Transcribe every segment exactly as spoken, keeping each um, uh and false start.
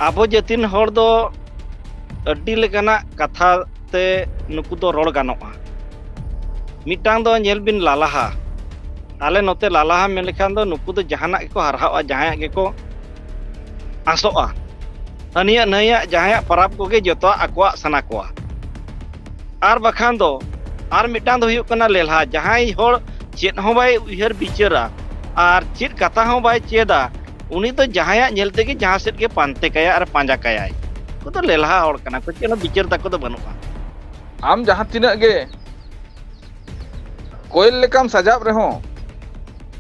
ᱟᱵᱚ ᱡᱟᱹᱛᱤ ᱨᱮᱱ ᱦᱚᱲ ᱫᱚ ᱟᱹᱰᱤ ᱞᱮᱠᱟᱱᱟᱜ ᱠᱟᱛᱷᱟ ᱛᱮ ᱱᱩᱠᱩ ᱫᱚ ᱨᱚᱲ ᱜᱟᱱᱚᱜᱼᱟ᱾ ᱢᱤᱫᱴᱟᱝ ᱫᱚ ᱧᱮᱞ ᱵᱤᱱ ᱞᱟᱞᱟᱦᱟ᱾ ᱟᱞᱮ ᱱᱚᱛᱮ ᱞᱟᱞᱟᱦᱟ ᱢᱮᱱ ᱞᱮᱠᱷᱟᱱ ᱫᱚ ᱱᱩᱠᱩ ᱫᱚ ᱡᱟᱦᱟᱱᱟᱜ ᱜᱮᱠᱚ ᱦᱟᱨᱦᱟᱜᱼᱟ, ᱡᱟᱦᱟᱸᱭᱟᱜ ᱜᱮᱠᱚ ᱟᱸᱥᱚᱜᱼᱟ᱾ ᱦᱟᱹᱱᱤᱭᱟᱜ ᱱᱟᱹᱭᱟᱜ ᱡᱟᱦᱟᱸᱭᱟᱜ ᱯᱚᱨᱚᱵᱽ ᱠᱚᱜᱮ ᱡᱚᱛᱚᱣᱟᱜ ᱟᱠᱚᱣᱟᱜ ᱥᱟᱱᱟ ᱠᱚᱣᱟ᱾ ᱟᱨ ᱵᱟᱠᱷᱟᱱ ᱫᱚ ᱟᱨ ᱢᱤᱫᱴᱟᱝ ᱫᱚ ᱦᱩᱭᱩᱜ ᱠᱟᱱᱟ ᱞᱮᱞᱦᱟ, ᱡᱟᱦᱟᱸᱭ ᱦᱚᱲ ᱪᱮᱫ ᱦᱚᱸ ᱵᱟᱭ ᱩᱭᱦᱟᱹᱨ ᱵᱤᱪᱟᱹᱨᱟ ᱟᱨ ᱪᱮᱫ ᱠᱟᱛᱷᱟ ᱦᱚᱸ ᱵᱟᱭ ᱪᱮᱫᱟ, ᱩᱱᱤ ᱫᱚ ᱡᱟᱦᱟᱸᱭᱟᱜ ᱧᱮᱞ ᱛᱮᱜᱮ ᱡᱟᱦᱟᱸ ᱥᱮᱫ ᱜᱮ ᱯᱟᱱᱛᱮ ᱠᱟᱭᱟᱭ ᱟᱨ ᱯᱟᱸᱡᱟ ᱠᱟᱭᱟᱭ᱾ ᱩᱱᱠᱩ ᱫᱚ ᱞᱮᱞᱦᱟ ᱦᱚᱲ ᱠᱟᱱᱟ ᱠᱚ, ᱪᱮᱫ ᱦᱚᱸ ᱵᱤᱪᱟᱹᱨ ᱛᱟᱠᱚ ᱫᱚ ᱵᱟᱹᱱᱩᱜᱼᱟ᱾ ᱟᱢ ᱡᱟᱦᱟᱸ ᱛᱤᱱᱟᱹᱜ ᱜᱮ ᱠᱚᱭᱮᱞ ᱞᱮᱠᱟᱢ ᱥᱟᱡᱟᱣ ᱨᱮᱦᱚᱸ,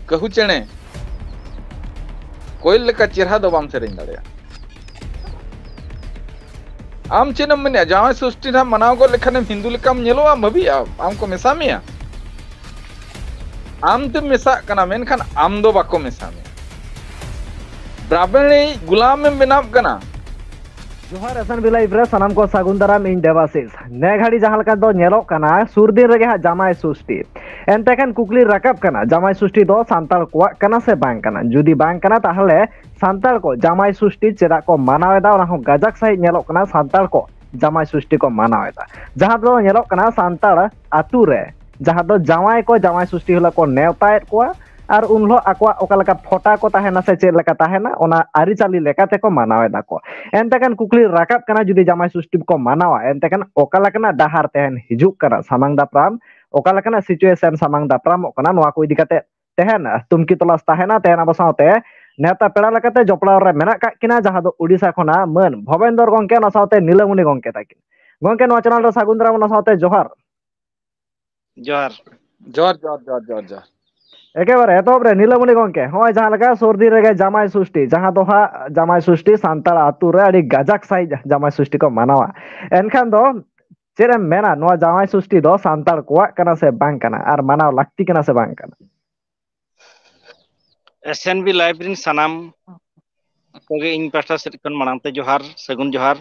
ᱠᱟᱹᱦᱩ ᱪᱮᱬᱮ, ᱠᱚᱭᱮᱞ ᱞᱮᱠᱟ ᱪᱮᱦᱨᱟ ᱫᱚ ᱵᱟᱢ ᱥᱮᱨᱮᱧ ᱫᱟᱲᱮᱭᱟᱜᱼᱟ᱾ ᱟᱢ ᱪᱮᱫ ᱮᱢ ᱢᱮᱱᱮᱫᱼᱟ? ᱡᱟᱶᱟᱭ ᱥᱚᱥᱴᱤ ᱱᱟᱜ ᱢᱟᱱᱟᱣ ᱜᱚᱫ ᱞᱮᱠᱷᱟᱱᱮᱢ ᱦᱤᱱᱫᱩ ᱞᱮᱠᱟᱢ ᱧᱮᱞᱚᱜᱼᱟ, ᱵᱷᱟᱹᱵᱤᱜᱼᱟ, ᱟᱢ ᱠᱚ ᱢᱮᱥᱟ ᱢᱮᱭᱟ? ᱟᱢ ᱛᱮᱢ ᱢᱮᱥᱟᱜ ᱠᱟᱱᱟ, ᱢᱮᱱᱠᱷᱟᱱ ᱟᱢ ᱫᱚ ᱵᱟᱠᱚ ᱢᱮᱥᱟ ᱢᱮᱭᱟ᱾ ᱵᱨᱟᱦᱢᱚᱬᱤ ᱜᱩᱞᱟᱢ ᱮᱢ ᱵᱮᱱᱟᱣ ᱠᱟᱱᱟ᱾ ᱡᱚᱦᱟᱨ, ᱮᱥ ᱮᱱ ᱵᱤ ᱞᱟᱭᱤᱵᱷ ᱨᱮ ᱥᱟᱱᱟᱢ ᱠᱚ ᱥᱟᱹᱜᱩᱱ ᱫᱟᱨᱟᱢ, ᱤᱧ ᱫᱮᱵᱟᱥᱤᱥ᱾ ᱱᱮ ᱜᱷᱟᱹᱲᱤ ᱡᱟᱦᱟᱸ ᱞᱮᱠᱟ ᱫᱚ ᱧᱮᱞᱚᱜ ᱠᱟᱱᱟ, ᱥᱩᱨ ᱫᱤᱱ ᱨᱮᱜᱮ ᱦᱟᱸᱜ ᱡᱟᱢᱟᱭ ᱥᱩᱥᱴᱤ᱾ ᱮᱱᱛᱮ ᱠᱷᱟᱱ ᱠᱩᱠᱞᱤ ᱨᱟᱠᱟᱵ ᱠᱟᱱᱟ, ᱡᱟᱢᱟᱭ ᱥᱩᱥᱴᱤ ᱫᱚ ᱥᱟᱱᱛᱟᱲ ᱠᱚᱣᱟᱜ ᱠᱟᱱᱟ ᱥᱮ ᱵᱟᱝ ᱠᱟᱱᱟ? ᱡᱩᱫᱤ ᱵᱟᱝ ᱠᱟᱱᱟ, ᱛᱟᱦᱚᱞᱮ ᱥᱟᱱᱛᱟᱲ ᱠᱚ ᱡᱟᱢᱟᱭ ᱥᱩᱥᱴᱤ ᱪᱮᱫᱟᱜ ᱠᱚ ᱢᱟᱱᱟᱣ ᱮᱫᱟ? ᱚᱱᱟ ᱦᱚᱸ ᱜᱟᱡᱟᱠ ᱥᱟᱺᱦᱤᱡ ᱧᱮᱞᱚᱜ ᱠᱟᱱᱟ, ᱥᱟᱱᱛᱟᱲ ᱠᱚ ᱡᱟᱢᱟᱭ ᱥᱩᱥᱴᱤ ᱠᱚ ᱢᱟᱱᱟᱣ ᱮᱫᱟ᱾ ᱡᱟᱦᱟᱸ ᱫᱚ ᱧᱮᱞᱚᱜ ᱠᱟᱱᱟ, ᱥᱟᱱᱛᱟᱲ ᱟᱛᱩ ᱨᱮ ᱡᱟᱦᱟᱸ ᱫᱚ ᱡᱟᱶᱟᱭ ᱠᱚ ᱡᱟᱢᱟᱭ ᱥᱩᱥᱴᱤ ᱦᱤᱞᱳᱜ ᱠᱚ ᱱᱮᱣᱛᱟᱭᱮᱫ ᱠᱚᱣᱟ, ᱟᱨ ᱩᱱ ᱦᱤᱞᱳᱜ ᱟᱠᱚᱣᱟᱜ ᱚᱠᱟ ᱞᱮᱠᱟ ᱯᱷᱚᱴᱟ ᱠᱚ ᱛᱟᱦᱮᱱᱟ ᱥᱮ ᱪᱮᱫ ᱞᱮᱠᱟ ᱛᱟᱦᱮᱱᱟ, ᱚᱱᱟ ᱟᱹᱨᱤᱪᱟᱹᱞᱤ ᱞᱮᱠᱟ ᱛᱮᱠᱚ ᱢᱟᱱᱟᱣ ᱮᱫᱟ ᱠᱚ᱾ ᱮᱱᱛᱮ ᱠᱷᱟᱱ ᱠᱩᱠᱞᱤ ᱨᱟᱠᱟᱵ ᱠᱟᱱᱟ, ᱡᱩᱫᱤ ᱡᱟᱢᱟᱭ ᱥᱩᱥᱴᱤ ᱠᱚ ᱢᱟᱱᱟᱣᱟ, ᱮᱱᱛᱮ ᱠᱷᱟᱱ ᱚᱠᱟ ᱞᱮᱠᱟᱱᱟᱜ ᱰᱟᱦᱟᱨ ᱛᱮᱦᱮᱱ ᱦᱤᱡᱩᱜ ᱠᱟᱱᱟ ᱥᱟᱢᱟᱝ ᱫᱟᱯᱨᱟᱢ, ᱚᱠᱟ ᱞᱮᱠᱟᱱᱟᱜ situation ᱥᱟᱢᱟᱝ ᱫᱟᱯᱨᱟᱢᱚᱜ ᱠᱟᱱᱟ, ᱱᱚᱣᱟ ᱠᱚ ᱤᱫᱤ ᱠᱟᱛᱮ ᱛᱮᱦᱮᱱ ᱛᱩᱢᱠᱤ ᱛᱚᱞᱟᱥ ᱛᱟᱦᱮᱱᱟ᱾ ᱛᱮᱦᱮᱱ ᱟᱵᱚ ᱥᱟᱶᱛᱮ ᱱᱮᱣᱛᱟ ᱯᱮᱲᱟ ᱞᱮᱠᱟᱛᱮ ᱡᱚᱯᱲᱟᱣ ᱨᱮ ᱢᱮᱱᱟᱜ ᱠᱟᱜ ᱠᱤᱱᱟ, ᱡᱟᱦᱟᱸ ᱫᱚ ᱳᱰᱤᱥᱟ ᱠᱷᱚᱱᱟᱜ ᱢᱟᱹᱱ ᱵᱷᱚᱵᱮᱱᱫᱚᱨ ᱜᱚᱝᱠᱮ, ᱚᱱᱟ ᱥᱟᱶᱛᱮ ᱱᱤᱞᱟᱢᱚᱱᱤ ᱜᱚᱝᱠᱮ ᱛᱟᱹᱠᱤᱱ᱾ ᱜᱚᱝᱠᱮ, ᱱᱚᱣᱟ channel ᱨᱮ ᱥᱟᱹᱜᱩᱱ ᱫᱟᱨᱟᱢ, ᱚᱱᱟ ᱥᱟᱶᱛᱮ ᱡᱚᱦᱟᱨ᱾ ᱡᱚᱦᱟᱨ᱾ ᱡᱚᱦᱟᱨ, ᱡᱚᱦᱟᱨ, ᱡᱚᱦᱟᱨ, ᱡᱚᱦᱟᱨ, ᱡᱚᱦᱟᱨ᱾ ᱮᱠᱮᱵᱟᱨᱮ ᱮᱛᱚᱦᱚᱵ ᱨᱮ ᱱᱤᱞᱟᱢᱚᱱᱤ ᱜᱚᱝᱠᱮ, ᱦᱚᱸᱜᱼᱚᱭ ᱡᱟᱦᱟᱸ ᱞᱮᱠᱟ ᱥᱩᱨ ᱫᱤᱱ ᱨᱮᱜᱮ ᱡᱟᱢᱟᱭ ᱥᱩᱥᱴᱤ, ᱡᱟᱦᱟᱸ ᱫᱚ ᱦᱟᱸᱜ ᱡᱟᱢᱟᱭ ᱥᱩᱥᱴᱤ ᱥᱟᱱᱛᱟᱲ ᱟᱛᱩ ᱨᱮ ᱟᱹᱰᱤ ᱜᱟᱡᱟᱠ ᱥᱟᱺᱦᱤᱡ ᱡᱟᱢᱟᱭ ᱥᱩᱥᱴᱤ ᱠᱚ ᱢᱟᱱᱟᱣᱟ᱾ ᱮᱱᱠᱷᱟᱱ ᱫᱚ ᱪᱮᱫ ᱮᱢ ᱢᱮᱱᱟ, ᱱᱚᱣᱟ ᱡᱟᱶᱟᱭ ᱥᱩᱥᱴᱤ ᱫᱚ ᱥᱟᱱᱛᱟᱲ ᱠᱚᱣᱟᱜ ᱠᱟᱱᱟ ᱥᱮ ᱵᱟᱝ ᱠᱟᱱᱟ, ᱟᱨ ᱢᱟᱱᱟᱣ ᱞᱟᱹᱠᱛᱤ ᱠᱟᱱᱟ ᱥᱮ ᱵᱟᱝ ᱠᱟᱱᱟ? ᱮᱥ ᱮᱱ ᱵᱤ ᱞᱟᱭᱤᱵᱷ ᱨᱤᱱ ᱥᱟᱱᱟᱢ ᱠᱚᱜᱮ ᱤᱧ ᱯᱟᱦᱴᱟ ᱥᱮᱫ ᱠᱷᱚᱱ ᱢᱟᱲᱟᱝ ᱛᱮ ᱡᱚᱦᱟᱨ, ᱥᱟᱹᱜᱩᱱ ᱡᱚᱦᱟᱨ᱾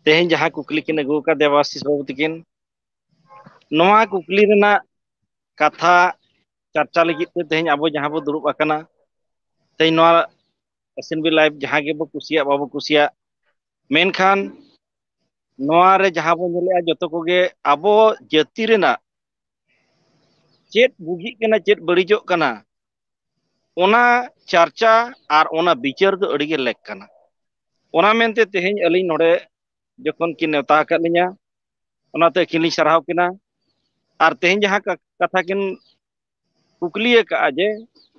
ᱛᱮᱦᱮᱧ ᱡᱟᱦᱟᱸ ᱠᱩᱠᱞᱤ ᱠᱤᱱ ᱟᱹᱜᱩ ᱟᱠᱟᱫ ᱫᱮᱵᱟᱥᱤᱥ ᱵᱟᱹᱵᱩ ᱛᱟᱹᱠᱤᱱ, ᱱᱚᱣᱟ ᱠᱩᱠᱞᱤ ᱨᱮᱱᱟᱜ ᱠᱟᱛᱷᱟ ᱪᱟᱨᱪᱟ ᱞᱟᱹᱜᱤᱫ ᱛᱮ ᱛᱮᱦᱮᱧ ᱟᱵᱚ ᱡᱟᱦᱟᱸ ᱵᱚ ᱫᱩᱲᱩᱵ ᱟᱠᱟᱱᱟ, ᱛᱮᱦᱮᱧ ᱱᱚᱣᱟ ᱥᱮᱱ ᱵᱤ ᱞᱟᱭᱤᱵᱷ ᱡᱟᱦᱟᱸ ᱜᱮᱵᱚ ᱠᱩᱥᱤᱭᱟᱜ ᱵᱟᱵᱚ ᱠᱩᱥᱤᱭᱟᱜ, ᱢᱮᱱᱠᱷᱟᱱ ᱱᱚᱣᱟ ᱨᱮ ᱡᱟᱦᱟᱸ ᱵᱚ ᱧᱮᱞᱮᱜᱼᱟ, ᱡᱚᱛᱚ ᱠᱚᱜᱮ ᱟᱵᱚ ᱡᱟᱹᱛᱤ ᱨᱮᱱᱟᱜ ᱪᱮᱫ ᱵᱩᱜᱤᱜ ᱠᱟᱱᱟ, ᱪᱮᱫ ᱵᱟᱹᱲᱤᱡᱚᱜ ᱠᱟᱱᱟ, ᱚᱱᱟ ᱪᱟᱨᱪᱟ ᱟᱨ ᱚᱱᱟ ᱵᱤᱪᱟᱹᱨ ᱫᱚ ᱟᱹᱰᱤ ᱜᱮ ᱞᱮᱠ ᱠᱟᱱᱟ᱾ ᱚᱱᱟ ᱢᱮᱱᱛᱮ ᱛᱮᱦᱮᱧ ᱟᱹᱞᱤᱧ ᱱᱚᱰᱮ ᱡᱚᱠᱷᱚᱱ ᱠᱤᱱ ᱱᱮᱣᱛᱟ ᱟᱠᱟᱫ ᱞᱤᱧᱟ, ᱚᱱᱟᱛᱮ ᱟᱹᱠᱤᱱ ᱞᱤᱧ ᱥᱟᱨᱦᱟᱣ ᱠᱤᱱᱟ᱾ ᱟᱨ ᱛᱮᱦᱮᱧ ᱡᱟᱦᱟᱸ ᱠᱟ-, ᱠᱟᱛᱷᱟ ᱠᱤᱱ ᱠᱩᱠᱞᱤ ᱟᱠᱟᱫᱼᱟ ᱡᱮ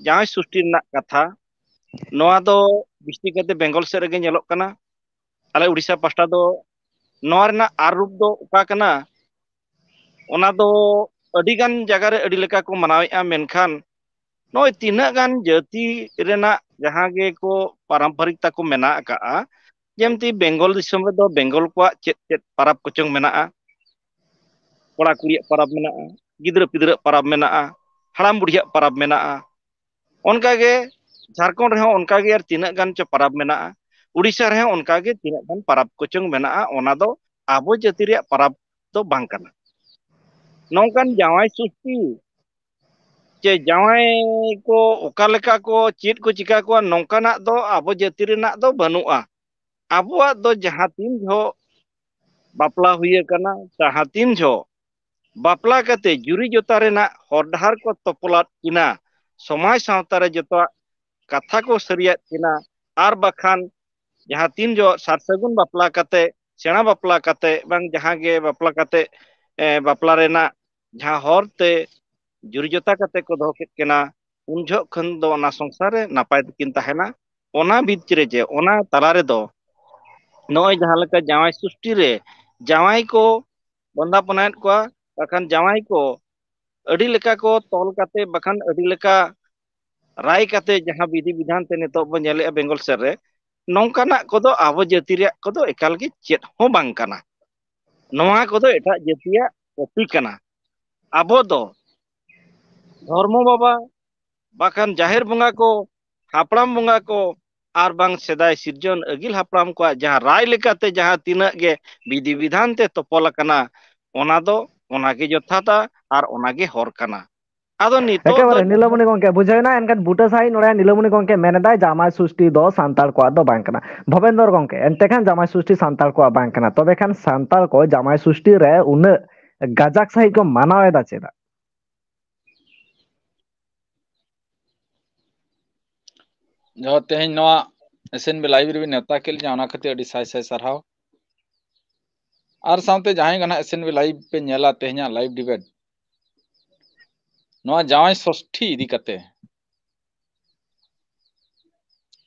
ᱡᱟᱶᱟᱭ ᱥᱩᱥᱴᱤ ᱨᱮᱱᱟᱜ ᱠᱟᱛᱷᱟ, ᱱᱚᱣᱟ ᱫᱚ ᱵᱤᱥᱛᱤ ᱠᱟᱛᱮ ᱵᱮᱝᱜᱚᱞ ᱥᱮᱫ ᱨᱮᱜᱮ ᱧᱮᱞᱚᱜ ᱠᱟᱱᱟ᱾ ᱟᱞᱮ ᱩᱲᱤᱥᱥᱟ ᱯᱟᱥᱴᱟ ᱫᱚ ᱱᱚᱣᱟ ᱨᱮᱱᱟᱜ ᱟᱨ ᱨᱩᱯ ᱫᱚ ᱚᱠᱟ ᱠᱟᱱᱟ? ᱚᱱᱟ ᱫᱚ ᱟᱹᱰᱤ ᱜᱟᱱ ᱡᱟᱭᱜᱟ ᱨᱮ ᱟᱹᱰᱤ ᱞᱮᱠᱟ ᱠᱚ ᱢᱟᱱᱟᱣᱮᱫᱼᱟ, ᱢᱮᱱᱠᱷᱟᱱ ᱱᱚᱜᱼᱚᱭ ᱛᱤᱱᱟᱹᱜ ᱜᱟᱱ ᱡᱟᱹᱛᱤ ᱨᱮᱱᱟᱜ ᱡᱟᱦᱟᱸ ᱜᱮᱠᱚ ᱯᱟᱨᱟᱢᱯᱚᱨᱤᱠ ᱛᱟᱠᱚ ᱢᱮᱱᱟᱜ ᱟᱠᱟᱜᱼᱟ, ᱡᱮᱢᱛᱤ ᱵᱮᱝᱜᱚᱞ ᱫᱤᱥᱚᱢ ᱨᱮᱫᱚ ᱵᱮᱝᱜᱚᱞ ᱠᱚᱣᱟᱜ ᱪᱮᱫ ᱪᱮᱫ ᱯᱟᱨᱟᱵᱽ ᱠᱚᱪᱚᱝ ᱢᱮᱱᱟᱜᱼᱟ, ᱠᱚᱲᱟ ᱠᱩᱲᱤᱭᱟᱜ ᱯᱟᱨᱟᱵᱽ ᱢᱮᱱᱟᱜᱼᱟ, ᱜᱤᱫᱽᱨᱟᱹ ᱯᱤᱫᱽᱨᱟᱹ ᱯᱟᱨᱟᱵᱽ ᱢᱮᱱᱟᱜᱼᱟ, ᱦᱟᱲᱟᱢ ᱵᱩᱲᱦᱤᱭᱟᱜ ᱯᱟᱨᱟᱵᱽ ᱢᱮᱱᱟᱜᱼᱟ᱾ ᱚᱱᱠᱟᱜᱮ ᱡᱷᱟᱲᱠᱷᱚᱸᱰ ᱨᱮᱦᱚᱸ ᱚᱱᱠᱟᱜᱮ ᱟᱨ ᱛᱤᱱᱟᱹᱜ ᱜᱟᱱ ᱪᱚ ᱯᱟᱨᱟᱵᱽ ᱢᱮᱱᱟᱜᱼᱟ᱾ ᱩᱲᱤᱥᱥᱟ ᱨᱮᱦᱚᱸ ᱚᱱᱠᱟᱜᱮ ᱛᱤᱱᱟᱹᱜ ᱜᱟᱱ ᱯᱟᱨᱟᱵᱽ ᱠᱚᱪᱚᱝ ᱢᱮᱱᱟᱜᱼᱟ, ᱚᱱᱟ ᱫᱚ ᱟᱵᱚ ᱡᱟᱹᱛᱤ ᱨᱮᱭᱟᱜ ᱯᱟᱨᱟᱵᱽ ᱫᱚ ᱵᱟᱝ ᱠᱟᱱᱟ᱾ ᱱᱚᱝᱠᱟᱱ ᱡᱟᱶᱟᱭ ᱥᱩᱥᱴᱤ ᱪᱮ ᱡᱟᱶᱟᱭ ᱠᱚ ᱚᱠᱟ ᱞᱮᱠᱟ ᱠᱚ ᱪᱮᱫ ᱠᱚ ᱪᱤᱠᱟ ᱠᱚᱣᱟ, ᱱᱚᱝᱠᱟᱱᱟᱜ ᱫᱚ ᱟᱵᱚ ᱡᱟᱹᱛᱤ ᱨᱮᱱᱟᱜ ᱫᱚ ᱵᱟᱹᱱᱩᱜᱼᱟ᱾ ᱟᱵᱚᱣᱟᱜ ᱫᱚ ᱡᱟᱦᱟᱸ ᱛᱤᱱ ᱡᱚᱦᱚᱜ ᱵᱟᱯᱞᱟ ᱦᱩᱭ ᱟᱠᱟᱱᱟ, ᱡᱟᱦᱟᱸ ᱛᱤᱱ ᱡᱚᱦᱚᱜ ᱵᱟᱯᱞᱟ ᱠᱟᱛᱮ ᱡᱩᱨᱤ ᱡᱚᱛᱟ ᱨᱮᱱᱟᱜ ᱦᱚᱨ ᱰᱟᱦᱟᱨ ᱠᱚ ᱛᱚᱯᱚᱞᱟᱫ ᱠᱤᱱᱟ, ᱥᱚᱢᱟᱡᱽ ᱥᱟᱶᱛᱟ ᱨᱮ ᱡᱚᱛᱚᱣᱟᱜ ᱠᱟᱛᱷᱟ ᱠᱚ ᱥᱟᱹᱨᱤᱭᱟᱫ ᱠᱤᱱᱟ, ᱟᱨ ᱵᱟᱠᱷᱟᱱ ᱡᱟᱦᱟᱸ ᱛᱤᱱ ᱡᱚᱦᱚᱜ ᱥᱟᱨ ᱥᱟᱹᱜᱩᱱ ᱵᱟᱯᱞᱟ ᱠᱟᱛᱮ, ᱥᱮᱬᱟ ᱵᱟᱯᱞᱟ ᱠᱟᱛᱮ, ᱵᱟᱝ ᱡᱟᱦᱟᱸ ᱜᱮ ᱵᱟᱯᱞᱟ ᱠᱟᱛᱮ, ᱮ, ᱵᱟᱯᱞᱟ ᱨᱮᱱᱟᱜ ᱡᱟᱦᱟᱸ ᱦᱚᱨ ᱛᱮ ᱡᱩᱨᱤ ᱡᱚᱛᱟ ᱠᱟᱛᱮ ᱠᱚ ᱫᱚᱦᱚ ᱠᱮᱫ ᱠᱤᱱᱟ, ᱩᱱ ᱡᱚᱦᱚᱜ ᱠᱷᱚᱱ ᱫᱚ ᱚᱱᱟ ᱥᱚᱝᱥᱟᱨ ᱨᱮ ᱱᱟᱯᱟᱭ ᱛᱮᱠᱤᱱ ᱛᱟᱦᱮᱱᱟ᱾ ᱚᱱᱟ ᱵᱤᱪ ᱨᱮ ᱡᱮ ᱚᱱᱟ ᱛᱟᱞᱟ ᱨᱮᱫᱚ ᱱᱚᱜᱼᱚᱭ ᱡᱟᱦᱟᱸ ᱞᱮᱠᱟ ᱡᱟᱶᱟᱭ ᱥᱩᱥᱴᱤ ᱨᱮ ᱡᱟᱶᱟᱭ ᱠᱚ ᱵᱚᱸᱫᱟᱯᱚᱱᱟᱭᱮᱫ ᱠᱚᱣᱟ, ᱵᱟᱠᱷᱟᱱ ᱡᱟᱶᱟᱭ ᱠᱚ ᱟᱹᱰᱤ ᱞᱮᱠᱟ ᱠᱚ ᱛᱚᱞ ᱠᱟᱛᱮ, ᱵᱟᱠᱷᱟᱱ ᱟᱹᱰᱤ ᱞᱮᱠᱟ ᱨᱟᱭ ᱠᱟᱛᱮ, ᱡᱟᱦᱟᱸ ᱵᱤᱫᱷᱤ ᱵᱤᱫᱷᱟᱱ ᱛᱮ ᱱᱤᱛᱚᱜ ᱵᱚᱱ ᱧᱮᱞᱮᱜᱼᱟ ᱵᱮᱝᱜᱚᱞ ᱥᱮᱫ ᱨᱮ, ᱱᱚᱝᱠᱟᱱᱟᱜ ᱠᱚᱫᱚ ᱟᱵᱚ ᱡᱟᱹᱛᱤ ᱨᱮᱭᱟᱜ ᱠᱚᱫᱚ ᱮᱠᱟᱞ ᱜᱮ ᱪᱮᱫ ᱦᱚᱸ ᱵᱟᱝ ᱠᱟᱱᱟ᱾ ᱱᱚᱣᱟ ᱠᱚᱫᱚ ᱮᱴᱟᱜ ᱡᱟᱹᱛᱤᱭᱟᱜ ᱠᱚᱯᱤ ᱠᱟᱱᱟ᱾ ᱟᱵᱚ ᱫᱚ ᱫᱷᱚᱨᱢᱚ ᱵᱟᱵᱟ, ᱵᱟᱠᱷᱟᱱ ᱡᱟᱦᱮᱨ ᱵᱚᱸᱜᱟ ᱠᱚ, ᱦᱟᱯᱲᱟᱢ ᱵᱚᱸᱜᱟ ᱠᱚ, ᱟᱨ ᱵᱟᱝ ᱥᱮᱫᱟᱭ ᱥᱤᱨᱡᱚᱱ ᱟᱹᱜᱤᱞ ᱦᱟᱯᱲᱟᱢ ᱠᱚᱣᱟᱜ ᱡᱟᱦᱟᱸ ᱨᱟᱭ ᱞᱮᱠᱟᱛᱮ ᱡᱟᱦᱟᱸ ᱛᱤᱱᱟᱹᱜ ᱜᱮ ᱵᱤᱫᱷᱤ ᱵᱤᱫᱷᱟᱱ ᱛᱮ ᱛᱚᱯᱚᱞ ᱟᱠᱟᱱᱟ, ᱚᱱᱟ ᱫᱚ ᱚᱱᱟᱜᱮ ᱡᱚᱛᱷᱟᱛᱟ ᱟᱨ ᱚᱱᱟᱜᱮ ᱦᱚᱨ ᱠᱟᱱᱟ᱾ ᱟᱫᱚ ᱱᱤᱛᱚᱜ ᱫᱚ ᱮᱠᱮᱵᱟᱨᱮ ᱱᱤᱞᱟᱹᱢᱚᱱᱤ ᱜᱚᱝᱠᱮ, ᱵᱩᱡᱷᱟᱹᱣ ᱮᱱᱟ? ᱮᱱᱠᱷᱟᱱ ᱵᱩᱴᱟᱹ ᱥᱟᱺᱦᱤᱡ ᱱᱚᱰᱮ ᱱᱤᱞᱟᱹᱢᱚᱱᱤ ᱜᱚᱝᱠᱮ ᱢᱮᱱ ᱮᱫᱟᱭ, ᱡᱟᱶᱟᱭ ᱥᱩᱥᱴᱤ ᱫᱚ ᱥᱟᱱᱛᱟᱲ ᱠᱚᱣᱟᱜ ᱫᱚ ᱵᱟᱝ ᱠᱟᱱᱟ᱾ ᱵᱷᱚᱵᱮᱱᱫᱚᱨ ᱜᱚᱝᱠᱮ, ᱮᱱᱛᱮ ᱠᱷᱟᱱ ᱡᱟᱶᱟᱭ ᱥᱩᱥᱴᱤ ᱥᱟᱱᱛᱟᱲ ᱠᱚᱣᱟᱜ ᱵᱟᱝ ᱠᱟᱱᱟ, ᱛᱚᱵᱮ ᱠᱷᱟᱱ ᱥᱟᱱᱛᱟᱲ ᱠᱚ ᱡᱟᱶᱟᱭ ᱥᱩᱥᱴᱤ ᱨᱮ ᱩᱱᱟᱹᱜ ᱜᱟᱡᱟᱠ ᱥᱟᱺᱦᱤᱡ ᱠᱚ ᱢᱟᱱᱟᱣ ᱮᱫᱟ ᱪᱮᱫᱟᱜ? ᱡᱟᱦᱟᱸ ᱛᱮᱦᱮᱧ ᱱᱚᱣᱟ ᱮᱥ ᱮᱱ ᱵᱤ live ᱨᱮᱵᱤᱱ ᱱᱮᱣᱛᱟ ᱠᱮᱫ ᱞᱤᱧᱟ, ᱚᱱᱟ ᱠᱷᱟᱹᱛᱤᱨ ᱟᱹᱰᱤ ᱥᱟᱭ ᱥᱟᱭ ᱥᱟᱨᱦᱟᱣ᱾ ᱟᱨ ᱥᱟᱶᱛᱮ ᱡᱟᱦᱟᱸᱭ ᱜᱮ ᱱᱟᱦᱟᱜ ᱮᱥ ᱮᱱ ᱵᱤ live ᱯᱮ ᱧᱮᱞᱟ, ᱛᱮᱦᱮᱧᱟᱜ live debate, ᱱᱚᱣᱟ ᱡᱟᱶᱟᱭ ᱥᱚᱥᱴᱷᱤ ᱤᱫᱤ ᱠᱟᱛᱮ,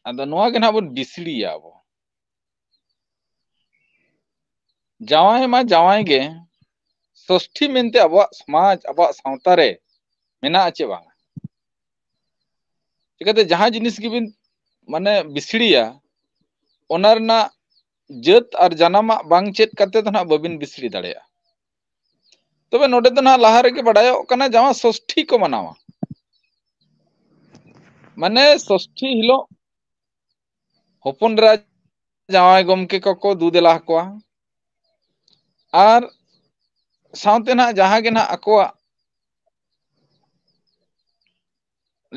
ᱟᱫᱚ ᱱᱚᱣᱟ ᱜᱮ ᱱᱟᱦᱟᱜ ᱵᱚᱱ ᱵᱤᱥᱲᱤᱭᱟ ᱟᱵᱚ᱾ ᱡᱟᱶᱟᱭ ᱢᱟ ᱡᱟᱶᱟᱭ ᱜᱮ, ᱥᱚᱥᱴᱷᱤ ᱢᱮᱱᱛᱮ ᱟᱵᱚᱣᱟᱜ ᱥᱚᱢᱟᱡᱽ, ᱟᱵᱚᱣᱟᱜ ᱥᱟᱶᱛᱟ ᱨᱮ ᱢᱮᱱᱟᱜᱼᱟ ᱪᱮ ᱵᱟᱝ? ᱪᱤᱠᱟᱹᱛᱮ ᱡᱟᱦᱟᱸ ᱡᱤᱱᱤᱥ ᱜᱮᱵᱤᱱ ᱢᱟᱱᱮ ᱵᱤᱥᱲᱤᱭᱟ, ᱚᱱᱟ ᱨᱮᱱᱟᱜ ᱡᱟᱹᱛ ᱟᱨ ᱡᱟᱱᱟᱢᱟᱜ ᱵᱟᱝ ᱪᱮᱫ ᱠᱟᱛᱮ ᱫᱚ ᱱᱟᱦᱟᱜ ᱵᱟᱹᱵᱤᱱ ᱵᱤᱥᱲᱤ ᱫᱟᱲᱮᱭᱟᱜᱼᱟ᱾ ᱛᱚᱵᱮ ᱱᱚᱰᱮ ᱫᱚ ᱱᱟᱦᱟᱜ ᱞᱟᱦᱟ ᱨᱮᱜᱮ ᱵᱟᱰᱟᱭᱚᱜ ᱠᱟᱱᱟ, ᱡᱟᱶᱟᱭ ᱥᱚᱥᱴᱷᱤ ᱠᱚ ᱢᱟᱱᱟᱣᱟ᱾ ᱢᱟᱱᱮ ᱥᱚᱥᱴᱷᱤ ᱦᱤᱞᱳᱜ ᱦᱚᱯᱚᱱ ᱮᱨᱟ ᱡᱟᱶᱟᱭ ᱜᱚᱢᱠᱮ ᱠᱚᱠᱚ ᱫᱩ ᱫᱮᱞᱟ ᱟᱠᱚᱣᱟ᱾ ᱟᱨ ᱥᱟᱶᱛᱮ ᱱᱟᱦᱟᱜ ᱡᱟᱦᱟᱸ ᱜᱮ ᱱᱟᱦᱟᱜ ᱟᱠᱚᱣᱟᱜ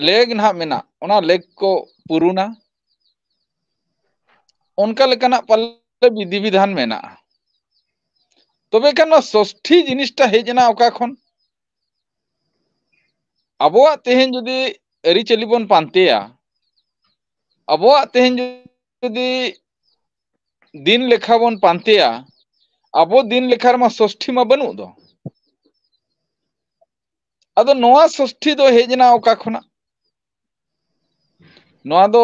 ᱞᱮᱠ ᱱᱟᱦᱟᱜ ᱢᱮᱱᱟᱜ, ᱚᱱᱟ ᱞᱮᱠ ᱠᱚ ᱯᱩᱨᱩᱱᱟ᱾ ᱚᱱᱠᱟ ᱞᱮᱠᱟᱱᱟᱜ ᱯᱟᱞᱮ ᱵᱤᱫᱷᱤ ᱵᱤᱫᱷᱟᱱ ᱢᱮᱱᱟᱜᱼᱟ᱾ ᱛᱚᱵᱮ ᱠᱷᱟᱱ ᱱᱚᱣᱟ ᱥᱚᱥᱴᱷᱤ ᱡᱤᱱᱤᱥᱴᱟ ᱦᱮᱡ ᱮᱱᱟ ᱚᱠᱟ ᱠᱷᱚᱱ? ᱟᱵᱚᱣᱟᱜ ᱛᱮᱦᱮᱧ ᱡᱩᱫᱤ ᱟᱹᱨᱤᱪᱟᱹᱞᱤ ᱵᱚᱱ ᱯᱟᱱᱛᱮᱭᱟ, ᱟᱵᱚᱣᱟᱜ ᱛᱮᱦᱮᱧ ᱡᱩᱫᱤ ᱫᱤᱱ ᱞᱮᱠᱷᱟ ᱵᱚᱱ ᱯᱟᱱᱛᱮᱭᱟ, ᱟᱵᱚ ᱫᱤᱱ ᱞᱮᱠᱷᱟ ᱨᱮᱢᱟ ᱥᱚᱥᱴᱷᱤ ᱢᱟ ᱵᱟᱹᱱᱩᱜ ᱫᱚ᱾ ᱟᱫᱚ ᱱᱚᱣᱟ ᱥᱚᱥᱴᱷᱤ ᱫᱚ ᱦᱮᱡ ᱮᱱᱟ ᱚᱠᱟ ᱠᱷᱚᱱᱟᱜ? ᱱᱚᱣᱟ ᱫᱚ,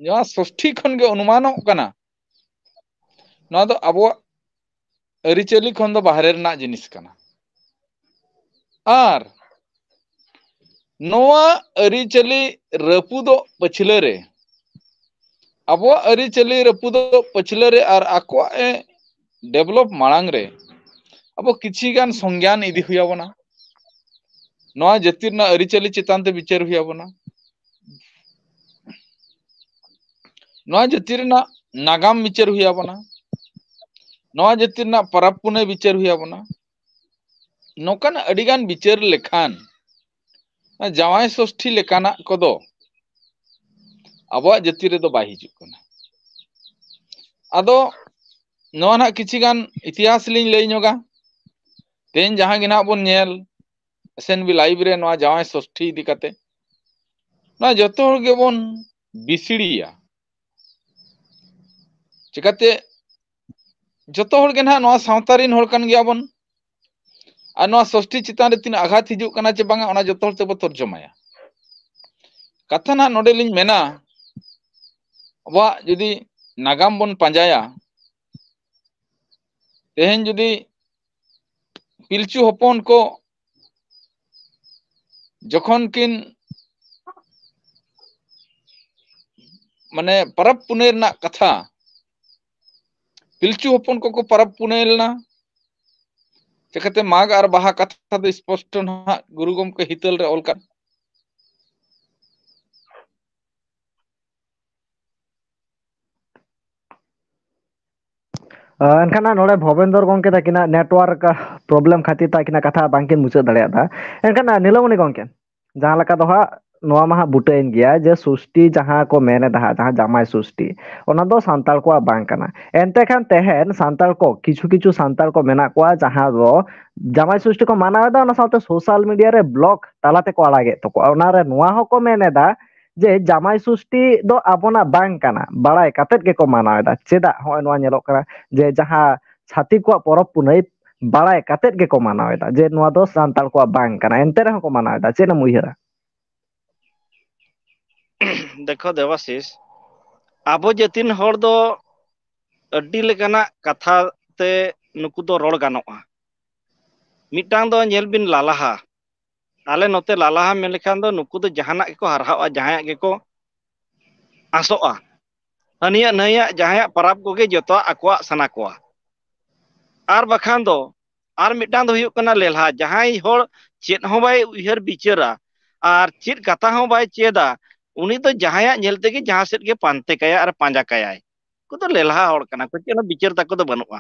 ᱱᱚᱣᱟ ᱥᱚᱥᱴᱷᱤ ᱠᱷᱚᱱ ᱜᱮ ᱚᱱᱩᱢᱟᱱᱚᱜ ᱠᱟᱱᱟ, ᱱᱚᱣᱟ ᱫᱚ ᱟᱵᱚᱣᱟᱜ ᱟᱹᱨᱤᱪᱟᱹᱞᱤ ᱠᱷᱚᱱ ᱫᱚ ᱵᱟᱦᱨᱮ ᱨᱮᱱᱟᱜ ᱡᱤᱱᱤᱥ ᱠᱟᱱᱟ᱾ ᱟᱨ ᱱᱚᱣᱟ ᱟᱹᱨᱤᱪᱟᱹᱞᱤ ᱨᱟᱹᱯᱩᱫᱚᱜ ᱯᱟᱹᱪᱷᱞᱟᱹ ᱨᱮ, ᱟᱵᱚᱣᱟᱜ ᱟᱹᱨᱤᱪᱟᱹᱞᱤ ᱨᱟᱹᱯᱩᱫᱚᱜ ᱯᱟᱹᱪᱷᱞᱟᱹ ᱨᱮ ᱟᱨ ᱟᱠᱚᱣᱟᱜ ᱮ develop ᱢᱟᱲᱟᱝ ᱨᱮ ᱟᱵᱚ ᱠᱤᱪᱷᱤ ᱜᱟᱱ ᱥᱚᱝᱜᱽᱭᱟᱱ ᱤᱫᱤ ᱦᱩᱭ ᱟᱵᱚᱱᱟ᱾ ᱱᱚᱣᱟ ᱡᱟᱹᱛᱤ ᱨᱮᱱᱟᱜ ᱟᱹᱨᱤᱪᱟᱹᱞᱤ ᱪᱮᱛᱟᱱ ᱛᱮ ᱵᱤᱪᱟᱹᱨ ᱦᱩᱭ ᱟᱵᱚᱱᱟ᱾ ᱱᱚᱣᱟ ᱡᱟᱹᱛᱤ ᱨᱮᱱᱟᱜ ᱱᱟᱜᱟᱢ ᱵᱤᱪᱟᱹᱨ ᱦᱩᱭ ᱟᱵᱚᱱᱟ᱾ ᱱᱚᱣᱟ ᱡᱟᱹᱛᱤ ᱨᱮᱱᱟᱜ ᱯᱚᱨᱚᱵᱽ ᱯᱩᱱᱟᱹᱭ ᱵᱤᱪᱟᱹᱨ ᱦᱩᱭ ᱟᱵᱚᱱᱟ᱾ ᱱᱚᱝᱠᱟᱱ ᱟᱹᱰᱤᱜᱟᱱ ᱵᱤᱪᱟᱹᱨ ᱞᱮᱠᱷᱟᱱ ᱡᱟᱶᱟᱭ ᱥᱚᱥᱴᱷᱤ ᱞᱮᱠᱟᱱᱟᱜ ᱠᱚᱫᱚ ᱟᱵᱚᱣᱟᱜ ᱡᱟᱹᱛᱤ ᱨᱮᱫᱚ ᱵᱟᱭ ᱦᱤᱡᱩᱜ ᱠᱟᱱᱟ᱾ ᱟᱫᱚ ᱱᱚᱣᱟ ᱱᱟᱜ ᱠᱤᱪᱷᱤ ᱜᱟᱱ ᱤᱛᱤᱦᱟᱥ ᱞᱤᱧ ᱞᱟᱹᱭ ᱧᱚᱜᱟ᱾ ᱛᱮᱦᱮᱧ ᱡᱟᱦᱟᱸ ᱜᱮ ᱱᱟᱦᱟᱜ ᱵᱚᱱ ᱧᱮᱞ, ᱮᱥ ᱮᱱ ᱵᱤ ᱞᱟᱭᱤᱵᱷ ᱨᱮ ᱱᱚᱣᱟ ᱡᱟᱶᱟᱭ ᱥᱚᱥᱴᱷᱤ ᱤᱫᱤ ᱠᱟᱛᱮ, ᱱᱚᱣᱟ ᱡᱚᱛᱚ ᱦᱚᱲ ᱜᱮᱵᱚᱱ ᱵᱤᱥᱲᱤᱭᱟ᱾ ᱪᱤᱠᱟᱹᱛᱮ? ᱡᱚᱛᱚ ᱦᱚᱲ ᱜᱮ ᱱᱟᱦᱟᱜ ᱱᱚᱣᱟ ᱥᱟᱶᱛᱟ ᱨᱮᱱ ᱦᱚᱲ ᱠᱟᱱ ᱜᱮᱭᱟ ᱵᱚᱱ᱾ ᱟᱨ ᱱᱚᱣᱟ ᱥᱚᱥᱴᱷᱤ ᱪᱮᱛᱟᱱ ᱨᱮ ᱛᱤᱱᱟᱹᱜ ᱟᱜᱷᱟᱛ ᱦᱤᱡᱩᱜ ᱠᱟᱱᱟ ᱪᱮ ᱵᱟᱝᱟ, ᱚᱱᱟ ᱡᱚᱛᱚ ᱦᱚᱲ ᱛᱮᱵᱚ ᱛᱚᱨᱡᱚᱢᱟᱭᱟ᱾ ᱠᱟᱛᱷᱟ ᱱᱟᱦᱟᱜ ᱱᱚᱰᱮ ᱞᱤᱧ ᱢᱮᱱᱟ, ᱟᱵᱚᱣᱟᱜ ᱡᱩᱫᱤ ᱱᱟᱜᱟᱢ ᱵᱚᱱ ᱯᱟᱸᱡᱟᱭᱟ, ᱛᱮᱦᱮᱧ ᱡᱩᱫᱤ ᱯᱤᱞᱪᱩ ᱦᱚᱯᱚᱱ ᱠᱚ ᱡᱚᱠᱷᱚᱱ ᱠᱤᱱ, ᱢᱟᱱᱮ, ᱯᱚᱨᱚᱵᱽ ᱯᱩᱱᱟᱹᱭ ᱨᱮᱱᱟᱜ ᱠᱟᱛᱷᱟ, ᱯᱤᱞᱪᱩ ᱦᱚᱯᱚᱱ ᱠᱚᱠᱚ ᱯᱚᱨᱚᱵᱽ ᱯᱩᱱᱟᱹᱭ ᱞᱮᱱᱟ᱾ ᱪᱤᱠᱟᱹᱛᱮ ᱢᱟᱜᱽ ᱟᱨ ᱵᱟᱦᱟ ᱠᱟᱛᱷᱟ ᱫᱚ ᱥᱯᱚᱥᱴᱚ ᱱᱟᱦᱟᱜ ᱜᱩᱨᱩ ᱜᱚᱢᱠᱮ ᱦᱤᱛᱟᱹᱞ ᱨᱮ ᱚᱞ ᱠᱟᱱᱟ᱾ ᱮᱱᱠᱷᱟᱱ ᱱᱚᱰᱮ ᱵᱷᱚᱵᱮᱱᱫᱚᱨ ᱜᱚᱢᱠᱮ ᱛᱟᱹᱠᱤᱱᱟᱜ ᱱᱮᱴᱣᱟᱨᱠ ᱯᱨᱚᱵᱞᱮᱢ ᱠᱷᱟᱹᱛᱤᱨ ᱛᱮ ᱟᱹᱠᱤᱱᱟᱜ ᱠᱟᱛᱷᱟ ᱵᱟᱝᱠᱤᱱ ᱢᱩᱪᱟᱹᱫ ᱫᱟᱲᱮᱭᱟᱫᱟ᱾ ᱮᱱᱠᱷᱟᱱ ᱱᱤᱞᱚᱢᱚᱱᱤ ᱜᱚᱢᱠᱮ, ᱡᱟᱦᱟᱸ ᱞᱮᱠᱟ ᱫᱚ ᱦᱟᱸᱜ ᱱᱚᱣᱟ ᱢᱟ ᱦᱟᱸᱜ ᱵᱩᱴᱟᱹᱭᱮᱱ ᱜᱮᱭᱟ ᱡᱮ ᱥᱩᱥᱴᱤ ᱡᱟᱦᱟᱸ ᱠᱚ ᱢᱮᱱ ᱮᱫᱟ ᱦᱟᱸᱜ, ᱡᱟᱦᱟᱸ ᱡᱟᱢᱟᱭ ᱥᱩᱥᱴᱤ, ᱚᱱᱟ ᱫᱚ ᱥᱟᱱᱛᱟᱲ ᱠᱚᱣᱟᱜ ᱵᱟᱝ ᱠᱟᱱᱟ᱾ ᱮᱱᱛᱮ ᱠᱷᱟᱱ ᱛᱮᱦᱮᱧ ᱥᱟᱱᱛᱟᱲ ᱠᱚ, ᱠᱤᱪᱷᱩ ᱠᱤᱪᱷᱩ ᱥᱟᱱᱛᱟᱲ ᱠᱚ ᱢᱮᱱᱟᱜ ᱠᱚᱣᱟ ᱡᱟᱦᱟᱸ ᱫᱚ ᱡᱟᱢᱟᱭ ᱥᱩᱥᱴᱤ ᱠᱚ ᱢᱟᱱᱟᱣ ᱮᱫᱟ, ᱚᱱᱟ ᱥᱟᱶᱛᱮ ᱥᱳᱥᱟᱞ ᱢᱤᱰᱤᱭᱟ ᱨᱮ ᱵᱞᱚᱜ ᱛᱟᱞᱟ ᱛᱮᱠᱚ ᱟᱲᱟᱜᱮᱫ ᱛᱟᱠᱚᱣᱟ᱾ ᱚᱱᱟᱨᱮ ᱱᱚᱣᱟ ᱦᱚᱸᱠᱚ ᱢᱮᱱ ᱮᱫᱟ ᱡᱮ ᱡᱟᱢᱟᱭ ᱥᱩᱥᱴᱤ ᱫᱚ ᱟᱵᱚᱱᱟᱜ ᱵᱟᱝ ᱠᱟᱱᱟ, ᱵᱟᱲᱟᱭ ᱠᱟᱛᱮᱫ ᱜᱮᱠᱚ ᱢᱟᱱᱟᱣ ᱮᱫᱟ᱾ ᱪᱮᱫᱟᱜ ᱦᱚᱸᱜᱼᱚᱭ ᱱᱚᱣᱟ ᱧᱮᱞᱚᱜ ᱠᱟᱱᱟ ᱡᱮ ᱡᱟᱦᱟᱸ ᱪᱷᱟᱹᱛᱤᱠ ᱠᱚᱣᱟᱜ ᱯᱚᱨᱚᱵᱽ ᱯᱩᱱᱟᱹᱭ ᱵᱟᱲᱟᱭ ᱠᱟᱛᱮᱫ ᱜᱮᱠᱚ ᱢᱟᱱᱟᱣ ᱮᱫᱟ ᱡᱮ ᱱᱚᱣᱟ ᱫᱚ ᱥᱟᱱᱛᱟᱲ ᱠᱚᱣᱟᱜ ᱵᱟᱝ ᱠᱟᱱᱟ, ᱮᱱᱛᱮ ᱨᱮᱦᱚᱸ ᱠᱚ ᱢᱟᱱᱟᱣ ᱮᱫᱟ? ᱪᱮᱫ ᱮᱢ ᱩᱭᱦᱟᱹᱨᱟ? ᱫᱮᱠᱷᱚ ᱫᱮᱵᱟᱥᱤᱥ, ᱟᱵᱚ ᱡᱟᱹᱛᱤ ᱨᱮᱱ ᱦᱚᱲ ᱫᱚ ᱟᱹᱰᱤ ᱞᱮᱠᱟᱱᱟᱜ ᱠᱟᱛᱷᱟ ᱛᱮ ᱱᱩᱠᱩ ᱫᱚ ᱨᱚᱲ ᱜᱟᱱᱚᱜᱼᱟ᱾ ᱢᱤᱫᱴᱟᱝ ᱫᱚ ᱧᱮᱞ ᱵᱤᱱ ᱞᱟᱞᱦᱟ, ᱟᱞᱮ ᱱᱚᱛᱮ ᱞᱟᱞᱦᱟ ᱢᱮᱱ ᱞᱮᱠᱷᱟᱱ ᱫᱚ ᱱᱩᱠᱩ ᱫᱚ ᱡᱟᱦᱟᱱᱟᱜ ᱜᱮᱠᱚ ᱦᱟᱨᱦᱟᱜᱼᱟ, ᱡᱟᱦᱟᱸᱭᱟᱜ ᱜᱮᱠᱚ ᱟᱸᱥᱚᱜᱼᱟ, ᱦᱟᱹᱱᱤᱭᱟᱜ ᱱᱟᱹᱭᱟᱜ ᱡᱟᱦᱟᱸᱭᱟᱜ ᱯᱟᱨᱟᱵᱽ ᱠᱚᱜᱮ ᱡᱚᱛᱚᱣᱟᱜ ᱟᱠᱚᱣᱟᱜ ᱥᱟᱱᱟ ᱠᱚᱣᱟ᱾ ᱟᱨ ᱵᱟᱠᱷᱟᱱ ᱫᱚ ᱟᱨ ᱢᱤᱫᱴᱟᱝ ᱫᱚ ᱦᱩᱭᱩᱜ ᱠᱟᱱᱟ ᱞᱮᱞᱦᱟ, ᱡᱟᱦᱟᱸᱭ ᱦᱚᱲ ᱪᱮᱫ ᱦᱚᱸ ᱵᱟᱭ ᱩᱭᱦᱟᱹᱨ ᱵᱤᱪᱟᱹᱨᱟ ᱟᱨ ᱪᱮᱫ ᱠᱟᱛᱷᱟ ᱦᱚᱸ ᱵᱟᱭ ᱪᱮᱫᱟ, ᱩᱱᱤ ᱫᱚ ᱡᱟᱦᱟᱸᱭᱟᱜ ᱧᱮᱞ ᱛᱮᱜᱮ ᱡᱟᱦᱟᱸ ᱥᱮᱫ ᱜᱮ ᱯᱟᱱᱛᱮ ᱠᱟᱭᱟᱭ ᱟᱨ ᱯᱟᱸᱡᱟ ᱠᱟᱭᱟᱭ᱾ ᱩᱱᱠᱩ ᱫᱚ ᱞᱮᱞᱦᱟ ᱦᱚᱲ ᱠᱟᱱᱟ ᱠᱚ, ᱪᱮᱫ ᱦᱚᱸ ᱵᱤᱪᱟᱹᱨ ᱛᱟᱠᱚ ᱫᱚ ᱵᱟᱹᱱᱩᱜᱼᱟ᱾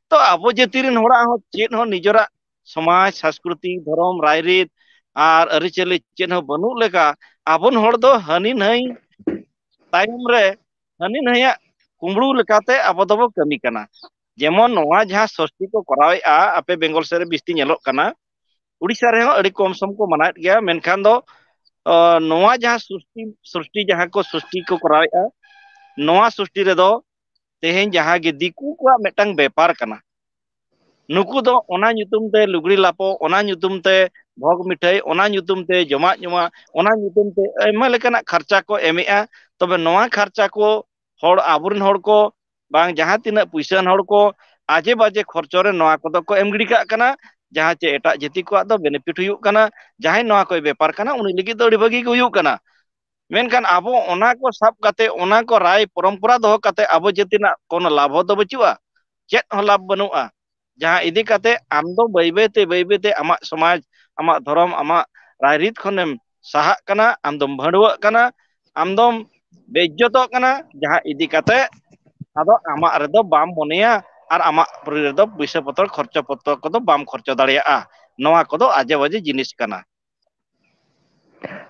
ᱛᱚ ᱟᱵᱚ ᱡᱟᱹᱛᱤ ᱨᱮᱱ ᱦᱚᱲᱟᱜ ᱦᱚᱸ ᱪᱮᱫ ᱦᱚᱸ ᱱᱤᱡᱮᱨᱟᱜ ᱥᱚᱢᱟᱡᱽ, ᱥᱚᱝᱥᱠᱨᱤᱛᱤ, ᱫᱷᱚᱨᱚᱢ, ᱨᱟᱭᱨᱤᱛ, ᱟᱨ ᱟᱹᱨᱤᱪᱟᱹᱞᱤ ᱪᱮᱫ ᱦᱚᱸ ᱵᱟᱹᱱᱩᱜ ᱞᱮᱠᱟ, ᱟᱵᱚᱱ ᱦᱚᱲ ᱫᱚ ᱦᱟᱹᱱᱤ ᱱᱟᱹᱭ ᱛᱟᱭᱚᱢ ᱨᱮ, ᱦᱟᱹᱱᱤ ᱱᱟᱹᱭᱟᱜ ᱠᱩᱢᱵᱽᱲᱩ ᱞᱮᱠᱟᱛᱮ ᱟᱵᱚ ᱫᱚᱵᱚ ᱠᱟᱹᱢᱤ ᱠᱟᱱᱟ᱾ ᱡᱮᱢᱚᱱ ᱱᱚᱣᱟ ᱡᱟᱦᱟᱸ ᱥᱚᱥᱴᱤ ᱠᱚ ᱠᱚᱨᱟᱣᱮᱫᱼᱟ, ᱟᱯᱮ ᱵᱮᱝᱜᱚᱞ ᱥᱮᱫ ᱨᱮ ᱵᱤᱥᱛᱤ ᱧᱮᱞᱚᱜ ᱠᱟᱱᱟ, ᱩᱲᱤᱥᱥᱟ ᱨᱮᱦᱚᱸ ᱟᱹᱰᱤ ᱠᱚᱢ ᱥᱚᱢ ᱠᱚ ᱢᱟᱱᱟᱣᱮᱫ ᱜᱮᱭᱟ, ᱢᱮᱱᱠᱷᱟᱱ ᱫᱚ, ᱚ, ᱱᱚᱣᱟ ᱡᱟᱦᱟᱸ ᱥᱚᱥᱴᱤ, ᱥᱚᱥᱴᱤ ᱡᱟᱦᱟᱸ ᱠᱚ ᱥᱚᱥᱴᱤ ᱠᱚ ᱠᱚᱨᱟᱣᱮᱫᱼᱟ, ᱱᱚᱣᱟ ᱥᱚᱥᱴᱤ ᱨᱮᱫᱚ ᱛᱮᱦᱮᱧ ᱡᱟᱦᱟᱸ ᱜᱮ ᱫᱤᱠᱩ ᱠᱚᱣᱟᱜ ᱢᱤᱫᱴᱟᱝ ᱵᱮᱯᱟᱨ ᱠᱟᱱᱟ᱾ ᱱᱩᱠᱩ ᱫᱚ ᱚᱱᱟ ᱧᱩᱛᱩᱢ ᱛᱮ ᱞᱩᱜᱽᱲᱤ ᱞᱟᱯᱚ, ᱚᱱᱟ ᱧᱩᱛᱩᱢ ᱛᱮ ᱵᱷᱚᱜᱽ ᱢᱤᱴᱷᱟᱹᱭ, ᱚᱱᱟ ᱧᱩᱛᱩᱢ ᱛᱮ ᱡᱚᱢᱟᱜ ᱧᱩᱣᱟᱜ, ᱚᱱᱟ ᱧᱩᱛᱩᱢ ᱛᱮ ᱟᱭᱢᱟ ᱞᱮᱠᱟᱱᱟᱜ ᱠᱷᱟᱨᱪᱟ ᱠᱚ ᱮᱢᱮᱜᱼᱟ᱾ ᱛᱚᱵᱮ ᱱᱚᱣᱟ ᱠᱷᱟᱨᱪᱟ ᱠᱚ ᱦᱚᱲ, ᱟᱵᱚᱨᱮᱱ ᱦᱚᱲ ᱠᱚ, ᱵᱟᱝ ᱡᱟᱦᱟᱸ ᱛᱤᱱᱟᱹᱜ ᱯᱩᱭᱥᱟᱹ ᱟᱱ ᱦᱚᱲ ᱠᱚ, ᱟᱡᱮ ᱵᱟᱡᱮ ᱠᱷᱚᱨᱪᱚ ᱨᱮ ᱱᱚᱣᱟ ᱠᱚᱫᱚ ᱠᱚ ᱮᱢ ᱜᱤᱰᱤ ᱠᱟᱜ ᱠᱟᱱᱟ, ᱡᱟᱦᱟᱸ ᱪᱮ ᱮᱴᱟᱜ ᱡᱟᱹᱛᱤ ᱠᱚᱣᱟᱜ ᱫᱚ ᱵᱮᱱᱤᱯᱷᱤᱴ ᱦᱩᱭᱩᱜ ᱠᱟᱱᱟ, ᱡᱟᱦᱟᱸᱭ ᱱᱚᱣᱟ ᱠᱚᱭ ᱵᱮᱯᱟᱨ ᱠᱟᱱᱟ ᱩᱱᱤ ᱞᱟᱹᱜᱤᱫ ᱫᱚ ᱟᱹᱰᱤ ᱵᱷᱟᱹᱜᱤ ᱜᱮ ᱦᱩᱭᱩᱜ ᱠᱟᱱᱟ᱾ ᱢᱮᱱᱠᱷᱟᱱ ᱟᱵᱚ ᱚᱱᱟ ᱠᱚ ᱥᱟᱵ ᱠᱟᱛᱮ, ᱚᱱᱟ ᱠᱚ ᱨᱟᱭ ᱯᱚᱨᱚᱢᱯᱚᱨᱟ ᱫᱚᱦᱚ ᱠᱟᱛᱮ ᱟᱵᱚ ᱡᱟᱹᱛᱤ ᱨᱮᱱᱟᱜ ᱠᱳᱱᱳ ᱞᱟᱵᱷ ᱦᱚᱸ ᱫᱚ ᱵᱟᱹᱪᱩᱜᱼᱟ, ᱪᱮᱫ ᱦᱚᱸ ᱞᱟᱵᱷ ᱵᱟᱹᱱᱩᱜᱼᱟ᱾ ᱡᱟᱦᱟᱸ ᱤᱫᱤ ᱠᱟᱛᱮ ᱟᱢ ᱫᱚ ᱵᱟᱹᱭ ᱵᱟᱹᱭ ᱛᱮ, ᱵᱟᱹᱭ ᱵᱟᱹᱭ ᱛᱮ ᱟᱢᱟᱜ ᱥᱚᱢᱟᱡᱽ, ᱟᱢᱟᱜ ᱫᱷᱚᱨᱚᱢ, ᱟᱢᱟᱜ ᱨᱟᱭᱨᱤᱛ ᱠᱷᱚᱱᱮᱢ ᱥᱟᱦᱟᱜ ᱠᱟᱱᱟ, ᱟᱢ ᱫᱚᱢ ᱵᱷᱟᱹᱲᱩᱣᱟᱹᱜ ᱠᱟᱱᱟ, ᱟᱢ ᱫᱚᱢ ᱵᱮᱤᱡᱽᱡᱚᱛᱚᱜ ᱠᱟᱱᱟ, ᱡᱟᱦᱟᱸ ᱤᱫᱤ ᱠᱟᱛᱮ ᱟᱫᱚ ᱟᱢᱟᱜ ᱨᱮᱫᱚ ᱵᱟᱢ ᱢᱚᱱᱮᱭᱟ ᱟᱨ ᱟᱢᱟᱜ ᱯᱩᱨᱤ ᱨᱮᱫᱚ ᱯᱩᱭᱥᱟᱹ ᱯᱚᱛᱚᱨ ᱠᱷᱚᱨᱪᱚ ᱯᱚᱛᱚᱨ ᱠᱚᱫᱚ ᱵᱟᱢ ᱠᱷᱚᱨᱪᱚ ᱫᱟᱲᱮᱭᱟᱜᱼᱟ᱾ ᱱᱚᱣᱟ ᱠᱚᱫᱚ ᱟᱡᱮ ᱵᱟᱡᱮ ᱡᱤᱱᱤᱥ ᱠᱟᱱᱟ᱾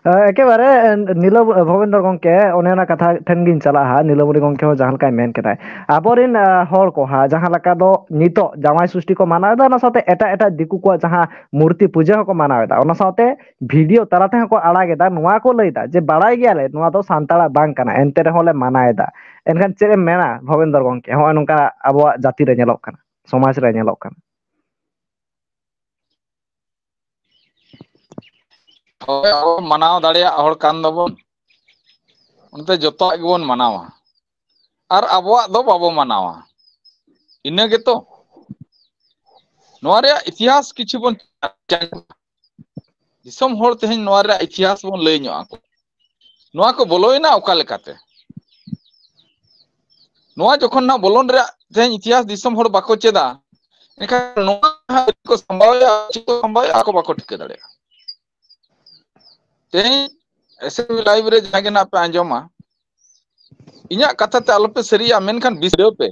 ᱮᱠᱮᱵᱟᱨᱮ, ᱮ, ᱱᱤᱞᱚ, ᱵᱷᱚᱵᱮᱱᱫᱨᱚ ᱜᱚᱢᱠᱮ, ᱚᱱᱮ ᱚᱱᱟ ᱠᱟᱛᱷᱟ ᱴᱷᱮᱱ ᱜᱤᱧ ᱪᱟᱞᱟᱜᱼᱟ ᱦᱟᱸᱜ᱾ ᱱᱤᱞᱚᱢᱚᱱᱤ ᱜᱚᱢᱠᱮ ᱦᱚᱸ ᱡᱟᱦᱟᱸ ᱞᱮᱠᱟᱭ ᱢᱮᱱ ᱠᱮᱫᱟᱭ, ᱟᱵᱚᱨᱮᱱ, ᱮ, ᱦᱚᱲ ᱠᱚ ᱦᱟᱸᱜ ᱡᱟᱦᱟᱸ ᱞᱮᱠᱟ ᱫᱚ ᱱᱤᱛᱚᱜ ᱡᱟᱶᱟᱭ ᱥᱩᱥᱴᱤ ᱠᱚ ᱢᱟᱱᱟᱣ ᱮᱫᱟ, ᱚᱱᱟ ᱥᱟᱶᱛᱮ ᱮᱴᱟᱜ ᱮᱴᱟᱜ ᱫᱤᱠᱩ ᱠᱚᱣᱟᱜ ᱡᱟᱦᱟᱸ ᱢᱩᱨᱛᱤ ᱯᱩᱡᱟᱹ ᱦᱚᱸᱠᱚ ᱢᱟᱱᱟᱣ ᱮᱫᱟ, ᱚᱱᱟ ᱥᱟᱶᱛᱮ ᱵᱷᱤᱰᱤᱭᱳ ᱛᱟᱞᱟ ᱛᱮᱦᱚᱸ ᱠᱚ ᱟᱲᱟᱜ ᱮᱫᱟ᱾ ᱱᱚᱣᱟ ᱠᱚ ᱞᱟᱹᱭ ᱮᱫᱟ ᱡᱮ ᱵᱟᱲᱟᱭ ᱜᱮᱭᱟᱞᱮ ᱱᱚᱣᱟ ᱫᱚ ᱥᱟᱱᱛᱟᱲᱟᱜ ᱵᱟᱝ ᱠᱟᱱᱟ, ᱮᱱᱛᱮ ᱨᱮᱦᱚᱸ ᱞᱮ ᱢᱟᱱᱟᱣ ᱮᱫᱟ᱾ ᱮᱱᱠᱷᱟᱱ ᱪᱮᱫ ᱮᱢ ᱢᱮᱱᱟ ᱵᱷᱚᱵᱮᱱᱫᱨᱚ ᱜᱚᱢᱠᱮ, ᱦᱚᱸᱜᱼᱚᱭ ᱱᱚᱝᱠᱟ ᱟᱵᱚᱣᱟᱜ ᱡᱟᱹᱛᱤ ᱨᱮ ᱧᱮᱞᱚᱜ ᱠᱟᱱᱟ, ᱥᱚᱢᱟᱡᱽ ᱨᱮ ᱧᱮᱞᱚᱜ ᱠᱟᱱᱟ? ᱦᱳᱭ, ᱟᱵᱚ ᱢᱟᱱᱟᱣ ᱫᱟᱲᱮᱭᱟᱜ ᱦᱚᱲ ᱠᱟᱱ ᱫᱚᱵᱚᱱ, ᱚᱱᱟᱛᱮ ᱡᱚᱛᱚᱣᱟᱜ ᱜᱮᱵᱚᱱ ᱢᱟᱱᱟᱣᱟ᱾ ᱟᱨ ᱟᱵᱚᱣᱟᱜ ᱫᱚ ᱵᱟᱵᱚ ᱢᱟᱱᱟᱣᱟ, ᱤᱱᱟᱹ ᱜᱮᱛᱚ᱾ ᱱᱚᱣᱟ ᱨᱮᱭᱟᱜ ᱤᱛᱤᱦᱟᱥ ᱠᱤᱪᱷᱩ ᱵᱚᱱ, ᱫᱤᱥᱚᱢ ᱦᱚᱲ ᱛᱮᱦᱮᱧ ᱱᱚᱣᱟ ᱨᱮᱭᱟᱜ ᱤᱛᱤᱦᱟᱥ ᱵᱚᱱ ᱞᱟᱹᱭ ᱧᱚᱜ ᱟᱠᱚ᱾ ᱱᱚᱣᱟ ᱠᱚ ᱵᱚᱞᱚᱭᱮᱱᱟ ᱚᱠᱟ ᱞᱮᱠᱟᱛᱮ? ᱱᱚᱣᱟ ᱡᱚᱠᱷᱚᱱ ᱱᱟᱜ ᱵᱚᱞᱚᱱ ᱨᱮᱭᱟᱜ ᱛᱮᱦᱮᱧ ᱤᱛᱤᱦᱟᱥ ᱫᱤᱥᱚᱢ ᱦᱚᱲ ᱵᱟᱠᱚ ᱪᱮᱫᱟ, ᱮᱱᱠᱷᱟᱱ ᱱᱚᱣᱟ ᱡᱟᱦᱟᱸ ᱠᱚ ᱥᱟᱢᱵᱟᱣᱮᱫᱼᱟ, ᱪᱮᱫ ᱠᱚ ᱥᱟᱢᱵᱟᱣᱮᱫᱼᱟ, ᱟᱠᱚ ᱵᱟᱠᱚ ᱴᱷᱤᱠᱟᱹ ᱫᱟᱲᱮᱭᱟᱜᱼᱟ᱾ ᱛᱮᱦᱮᱧ ᱮᱥᱮᱢᱵᱞᱤ ᱞᱟᱭᱤᱵᱷ ᱨᱮ ᱡᱟᱦᱟᱸ ᱜᱮ ᱱᱟᱜ ᱯᱮ ᱟᱸᱡᱚᱢᱟ, ᱤᱧᱟᱹᱜ ᱠᱟᱛᱷᱟ ᱛᱮ ᱟᱞᱚᱯᱮ ᱥᱟᱹᱨᱤᱭᱟ, ᱢᱮᱱᱠᱷᱟᱱ ᱵᱤᱰᱟᱹᱣ ᱯᱮ,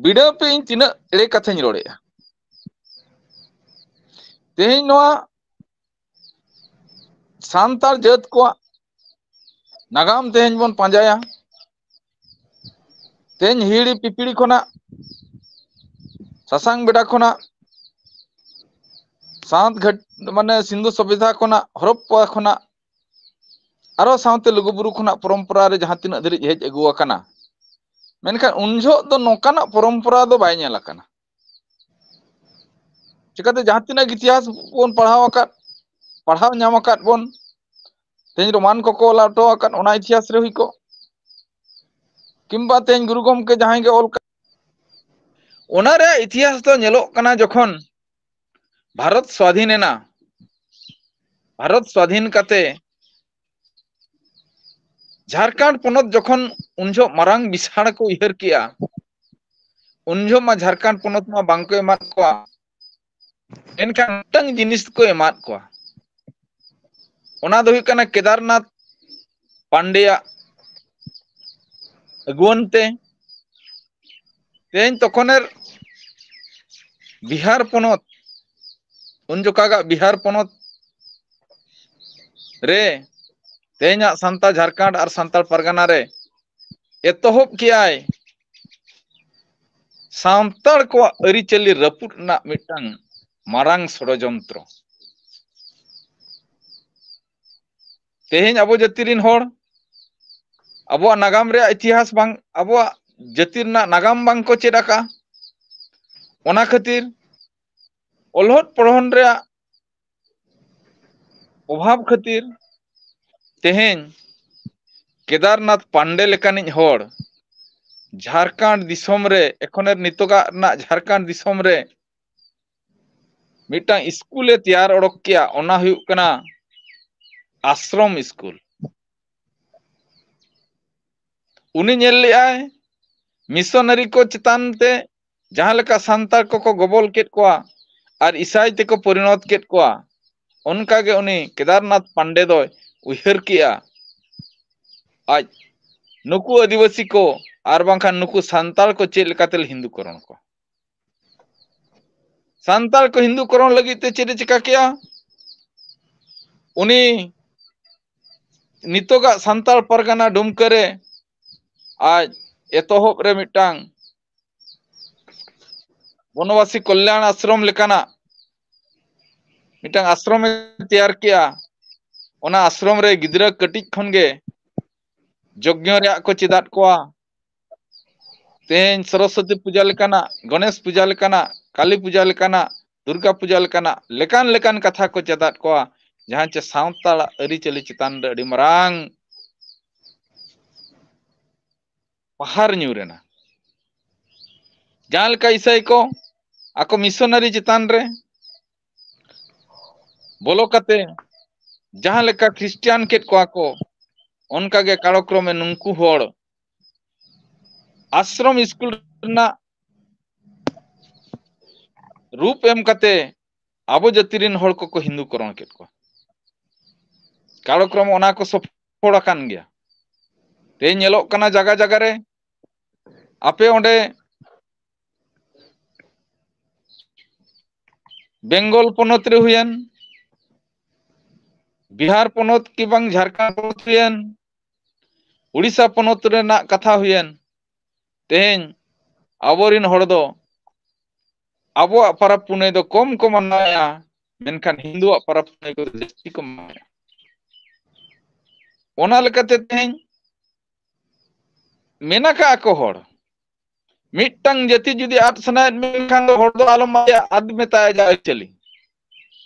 ᱵᱤᱰᱟᱹᱣ ᱯᱮ ᱤᱧ ᱛᱤᱱᱟᱹᱜ ᱮᱲᱮ ᱠᱟᱛᱷᱟᱧ ᱨᱚᱲᱮᱫᱼᱟ᱾ ᱛᱮᱦᱮᱧ ᱱᱚᱣᱟ ᱥᱟᱱᱛᱟᱲ ᱡᱟᱹᱛ ᱠᱚᱣᱟᱜ ᱱᱟᱜᱟᱢ ᱛᱮᱦᱮᱧ ᱵᱚᱱ ᱯᱟᱸᱡᱟᱭᱟ᱾ ᱛᱮᱦᱮᱧ ᱦᱤᱦᱤᱲᱤ ᱯᱤᱯᱤᱲᱤ ᱠᱷᱚᱱᱟᱜ, ᱥᱟᱥᱟᱝ ᱵᱮᱰᱟ ᱠᱷᱚᱱᱟᱜ, ᱥᱟᱶᱛ ᱜᱷᱟᱹᱴ ᱢᱟᱱᱮ ᱥᱤᱱᱫᱷᱩ ᱥᱚᱵᱷᱮᱛᱟ ᱠᱷᱚᱱᱟᱜ, ᱦᱚᱨᱚᱯᱯᱟ ᱠᱷᱚᱱᱟᱜ, ᱟᱨᱚ ᱥᱟᱶᱛᱮ ᱞᱩᱜᱩᱵᱩᱨᱩ ᱠᱷᱚᱱᱟᱜ ᱯᱚᱨᱚᱢᱯᱚᱨᱟ ᱨᱮ ᱡᱟᱦᱟᱸ ᱛᱤᱱᱟᱹᱜ ᱫᱷᱟᱹᱨᱤᱡ ᱦᱮᱡ ᱟᱹᱜᱩ ᱟᱠᱟᱱᱟ, ᱢᱮᱱᱠᱷᱟᱱ ᱩᱱ ᱡᱚᱦᱚᱜ ᱫᱚ ᱱᱚᱝᱠᱟᱱᱟᱜ ᱯᱚᱨᱚᱢᱯᱚᱨᱟ ᱫᱚ ᱵᱟᱭ ᱧᱮᱞ ᱟᱠᱟᱱᱟ᱾ ᱪᱤᱠᱟᱹᱛᱮ ᱡᱟᱦᱟᱸ ᱛᱤᱱᱟᱹᱜ ᱤᱛᱤᱦᱟᱥ ᱵᱚᱱ ᱯᱟᱲᱦᱟᱣ ᱟᱠᱟᱫ, ᱯᱟᱲᱦᱟᱣ ᱧᱟᱢ ᱟᱠᱟᱫ ᱵᱚᱱ, ᱛᱮᱦᱮᱧ ᱨᱳᱢᱟᱱ ᱠᱚᱠᱚ ᱚᱞ ᱦᱚᱴᱚ ᱟᱠᱟᱫ, ᱚᱱᱟ ᱤᱛᱤᱦᱟᱥ ᱨᱮ ᱦᱩᱭ ᱠᱚᱜ, ᱠᱤᱝᱵᱟ ᱛᱮᱦᱮᱧ ᱜᱩᱨᱩ ᱜᱚᱢᱠᱮ ᱡᱟᱦᱟᱸᱭ ᱜᱮ ᱚᱞ ᱠᱟᱜ, ᱚᱱᱟ ᱨᱮᱭᱟᱜ ᱤᱛᱤᱦᱟᱥ ᱫᱚ ᱧᱮᱞᱚᱜ ᱠᱟᱱᱟ ᱡᱚᱠᱷᱚᱱ ᱵᱷᱟᱨᱚᱛ ᱥᱣᱟᱫᱷᱤᱱ ᱮᱱᱟ, ᱵᱷᱟᱨᱚᱛ ᱥᱣᱟᱫᱷᱤᱱ ᱠᱟᱛᱮ ᱡᱷᱟᱲᱠᱷᱚᱸᱰ ᱯᱚᱱᱚᱛ ᱡᱚᱠᱷᱚᱱ ᱩᱱ ᱡᱚᱦᱚᱜ ᱢᱟᱨᱟᱝ ᱵᱤᱥᱟᱲ ᱠᱚ ᱩᱭᱦᱟᱹᱨ ᱠᱮᱜᱼᱟ, ᱩᱱ ᱡᱚᱦᱚᱜ ᱢᱟ ᱡᱷᱟᱲᱠᱷᱚᱸᱰ ᱯᱚᱱᱚᱛ ᱢᱟ ᱵᱟᱝ ᱠᱚ ᱮᱢᱟᱫ ᱠᱚᱣᱟ, ᱢᱮᱱᱠᱷᱟᱱ ᱢᱤᱫᱴᱟᱝ ᱡᱤᱱᱤᱥ ᱠᱚ ᱮᱢᱟᱫ ᱠᱚᱣᱟ᱾ ᱚᱱᱟ ᱫᱚ ᱦᱩᱭᱩᱜ ᱠᱟᱱᱟ ᱠᱮᱫᱟᱨᱱᱟᱛᱷ ᱯᱟᱱᱰᱮᱭᱟᱜ ᱟᱹᱜᱩᱣᱟᱹᱱ ᱛᱮ ᱛᱮᱦᱮᱧ ᱛᱚᱠᱷᱚᱱᱮᱨ ᱵᱤᱦᱟᱨ ᱯᱚᱱᱚᱛ, ᱩᱱ ᱡᱚᱠᱷᱟᱜᱟᱜ ᱵᱤᱦᱟᱨ ᱯᱚᱱᱚᱛ ᱨᱮ ᱛᱮᱦᱮᱧᱟᱜ ᱥᱟᱱᱛᱟᱲ ᱡᱷᱟᱲᱠᱷᱚᱸᱰ ᱟᱨ ᱥᱟᱱᱛᱟᱲ ᱯᱟᱨᱜᱟᱱᱟ ᱨᱮ ᱮᱛᱚᱦᱚᱵ ᱠᱮᱜᱼᱟᱭ ᱥᱟᱱᱛᱟᱲ ᱠᱚᱣᱟᱜ ᱟᱹᱨᱤᱪᱟᱹᱞᱤ ᱨᱟᱹᱯᱩᱫ ᱨᱮᱱᱟᱜ ᱢᱤᱫᱴᱟᱝ ᱢᱟᱨᱟᱝ ᱥᱚᱲᱚᱡᱚᱱᱛᱨᱚ᱾ ᱛᱮᱦᱮᱧ ᱟᱵᱚ ᱡᱟᱹᱛᱤ ᱨᱤᱱ ᱦᱚᱲ ᱟᱵᱚᱣᱟᱜ ᱱᱟᱜᱟᱢ ᱨᱮᱭᱟᱜ ᱤᱛᱤᱦᱟᱥ ᱵᱟᱝ, ᱟᱵᱚᱣᱟᱜ ᱡᱟᱹᱛᱤ ᱨᱮᱱᱟᱜ ᱱᱟᱜᱟᱢ ᱵᱟᱝ ᱠᱚ ᱪᱮᱫ ᱟᱠᱟᱫᱼᱟ᱾ ᱚᱱᱟ ᱠᱷᱟᱹᱛᱤᱨ ᱚᱞᱦᱚᱫ ᱯᱚᱲᱦᱚᱱ ᱨᱮᱭᱟᱜ ᱚᱵᱷᱟᱵᱽ ᱠᱷᱟᱹᱛᱤᱨ ᱛᱮᱦᱮᱧ ᱠᱮᱫᱟᱨᱱᱟᱛᱷ ᱯᱟᱱᱰᱮ ᱞᱮᱠᱟᱱᱤᱡ ᱦᱚᱲ ᱡᱷᱟᱲᱠᱷᱚᱸᱰ ᱫᱤᱥᱚᱢ ᱨᱮ, ᱮᱠᱷᱚᱱᱮᱨ ᱱᱤᱛᱚᱜᱟᱜ ᱨᱮᱱᱟᱜ ᱡᱷᱟᱲᱠᱷᱚᱸᱰ ᱫᱤᱥᱚᱢ ᱨᱮ ᱢᱤᱫᱴᱟᱝ ᱥᱠᱩᱞᱮ ᱛᱮᱭᱟᱨ ᱚᱰᱚᱠ ᱠᱮᱜᱼᱟ, ᱚᱱᱟ ᱦᱩᱭᱩᱜ ᱠᱟᱱᱟ ᱟᱥᱨᱚᱢ ᱥᱠᱩᱞ᱾ ᱩᱱᱤ ᱧᱮᱞ ᱞᱮᱜᱼᱟᱭ ᱢᱤᱥᱚᱱᱟᱨᱤ ᱠᱚ ᱪᱮᱛᱟᱱ ᱛᱮ ᱡᱟᱦᱟᱸ ᱞᱮᱠᱟ ᱥᱟᱱᱛᱟᱲ ᱠᱚᱠᱚ ᱜᱚᱵᱚᱞ ᱠᱮᱫ ᱠᱚᱣᱟ ᱟᱨ ᱤᱥᱟᱭ ᱛᱮᱠᱚ ᱯᱚᱨᱤᱱᱚᱛ ᱠᱮᱫ ᱠᱚᱣᱟ, ᱚᱱᱠᱟᱜᱮ ᱩᱱᱤ ᱠᱮᱫᱟᱨᱱᱟᱛᱷ ᱯᱟᱱᱰᱮ ᱫᱚᱭ ᱩᱭᱦᱟᱹᱨ ᱠᱮᱜᱼᱟ, ᱟᱡ ᱱᱩᱠᱩ ᱟᱹᱫᱤᱵᱟᱹᱥᱤ ᱠᱚ ᱟᱨ ᱵᱟᱝᱠᱷᱟᱱ ᱱᱩᱠᱩ ᱥᱟᱱᱛᱟᱲ ᱠᱚ ᱪᱮᱫ ᱞᱮᱠᱟᱛᱮ ᱦᱤᱱᱫᱩ ᱠᱚᱨᱚᱱ ᱠᱚᱣᱟ᱾ ᱥᱟᱱᱛᱟᱲ ᱠᱚ ᱦᱤᱱᱫᱩ ᱠᱚᱨᱚᱱ ᱞᱟᱹᱜᱤᱫ ᱛᱮ ᱪᱮᱫ ᱮ ᱪᱤᱠᱟ ᱠᱮᱜᱼᱟ? ᱩᱱᱤ ᱱᱤᱛᱚᱜᱟᱜ ᱥᱟᱱᱛᱟᱲ ᱯᱟᱨᱜᱟᱱᱟ ᱰᱩᱢᱠᱟᱹ ᱨᱮ ᱟᱡ ᱮᱛᱚᱦᱚᱵ ᱨᱮ ᱢᱤᱫᱴᱟᱝ ᱵᱚᱱᱚᱵᱟᱥᱤ ᱠᱚᱞᱭᱟᱬ ᱟᱥᱨᱚᱢ ᱞᱮᱠᱟᱱᱟᱜ ᱢᱤᱫᱴᱟᱝ ᱟᱥᱨᱚᱢ ᱮ ᱛᱮᱭᱟᱨ ᱠᱮᱜᱼᱟ᱾ ᱚᱱᱟ ᱟᱥᱨᱚᱢ ᱨᱮ ᱜᱤᱫᱽᱨᱟᱹ ᱠᱟᱹᱴᱤᱡ ᱠᱷᱚᱱ ᱜᱮ ᱡᱚᱜᱽᱧᱚ ᱨᱮᱭᱟᱜ ᱠᱚ ᱪᱮᱫᱟᱫ ᱠᱚᱣᱟ᱾ ᱛᱮᱦᱮᱧ ᱥᱚᱨᱚᱥᱚᱛᱤ ᱯᱩᱡᱟ ᱞᱮᱠᱟᱱᱟᱜ, ᱜᱚᱱᱮᱥ ᱯᱩᱡᱟ ᱞᱮᱠᱟᱱᱟᱜ, ᱠᱟᱞᱤ ᱯᱩᱡᱟ ᱞᱮᱠᱟᱱᱟᱜ, ᱫᱩᱨᱜᱟ ᱯᱩᱡᱟ ᱞᱮᱠᱟᱱᱟᱜ ᱞᱮᱠᱟᱱ ᱞᱮᱠᱟᱱ ᱠᱟᱛᱷᱟ ᱠᱚ ᱪᱮᱫᱟᱫ ᱠᱚᱣᱟ, ᱡᱟᱦᱟᱸ ᱪᱮ ᱥᱟᱱᱛᱟᱲᱟᱜ ᱟᱹᱨᱤᱪᱟᱹᱞᱤ ᱪᱮᱛᱟᱱ ᱨᱮ ᱟᱹᱰᱤ ᱢᱟᱨᱟᱝ ᱯᱟᱦᱟᱨ ᱧᱩᱨ ᱮᱱᱟ᱾ ᱡᱟᱦᱟᱸ ᱞᱮᱠᱟ ᱤᱥᱟᱹᱭ ᱠᱚ ᱟᱠᱚ ᱢᱤᱥᱚᱱᱟᱨᱤ ᱪᱮᱛᱟᱱ ᱨᱮ ᱵᱚᱞᱚ ᱠᱟᱛᱮ ᱡᱟᱦᱟᱸ ᱞᱮᱠᱟ ᱠᱷᱨᱤᱥᱴᱤᱭᱟᱱ ᱠᱮᱫ ᱠᱚᱣᱟ ᱠᱚ, ᱚᱱᱠᱟ ᱜᱮ ᱠᱟᱞᱚᱠᱨᱚᱢᱮ ᱱᱩᱝᱠᱩ ᱦᱚᱲ ᱟᱥᱨᱚᱢ ᱥᱠᱩᱞ ᱨᱮᱱᱟᱜ ᱨᱩᱯ ᱮᱢ ᱠᱟᱛᱮ ᱟᱵᱚ ᱡᱟᱹᱛᱤ ᱨᱮᱱ ᱦᱚᱲ ᱠᱚᱠᱚ ᱦᱤᱱᱫᱩ ᱠᱚᱨᱚᱱ ᱠᱮᱫ ᱠᱚᱣᱟ᱾ ᱠᱟᱞᱚᱠᱨᱚᱢ ᱚᱱᱟ ᱠᱚ ᱥᱚᱯᱷᱚᱲ ᱟᱠᱟᱱ ᱜᱮᱭᱟ᱾ ᱛᱮᱦᱮᱧ ᱧᱮᱞᱚᱜ ᱠᱟᱱᱟ ᱡᱟᱭᱜᱟ ᱡᱟᱭᱜᱟ ᱨᱮ, ᱟᱯᱮ ᱚᱸᱰᱮ ᱵᱮᱝᱜᱚᱞ ᱯᱚᱱᱚᱛ ᱨᱮ ᱦᱩᱭᱮᱱ, ᱵᱤᱦᱟᱨ ᱯᱚᱱᱚᱛ ᱠᱤ ᱵᱟᱝ ᱡᱷᱟᱲᱠᱷᱚᱸᱰ ᱯᱚᱱᱚᱛ ᱦᱩᱭᱮᱱ, ᱩᱲᱤᱥᱥᱟ ᱯᱚᱱᱚᱛ ᱨᱮᱱᱟᱜ ᱠᱟᱛᱷᱟ ᱦᱩᱭᱮᱱ, ᱛᱮᱦᱮᱧ ᱟᱵᱚᱨᱮᱱ ᱦᱚᱲ ᱫᱚ ᱟᱵᱚᱣᱟᱜ ᱯᱚᱨᱚᱵᱽ ᱯᱩᱱᱟᱹᱭ ᱫᱚ ᱠᱚᱢ ᱠᱚ ᱢᱟᱱᱟᱣᱮᱫᱼᱟ, ᱢᱮᱱᱠᱷᱟᱱ ᱦᱤᱱᱫᱩᱣᱟᱜ ᱯᱚᱨᱚᱵᱽ ᱯᱩᱱᱟᱹᱭ ᱠᱚᱫᱚ ᱡᱟᱹᱥᱛᱤ ᱠᱚ ᱢᱟᱱᱟᱣᱮᱫᱼᱟ᱾ ᱚᱱᱟ ᱞᱮᱠᱟᱛᱮ ᱛᱮᱦᱮᱧ ᱢᱮᱱ ᱟᱠᱟᱫ ᱠᱚ ᱦᱚᱲ, ᱢᱤᱫᱴᱟᱝ ᱡᱟᱹᱛᱤ ᱡᱩᱫᱤ ᱟᱫ ᱥᱟᱱᱟᱭᱮᱫ ᱢᱮᱱᱠᱷᱟᱱ ᱫᱚ ᱦᱚᱲ ᱫᱚ ᱟᱞᱚᱢ ᱟᱫᱮᱭᱟ, ᱟᱫ ᱢᱮᱛᱟᱭᱟ ᱟᱡᱟᱜ ᱟᱹᱨᱤᱪᱟᱹᱞᱤ᱾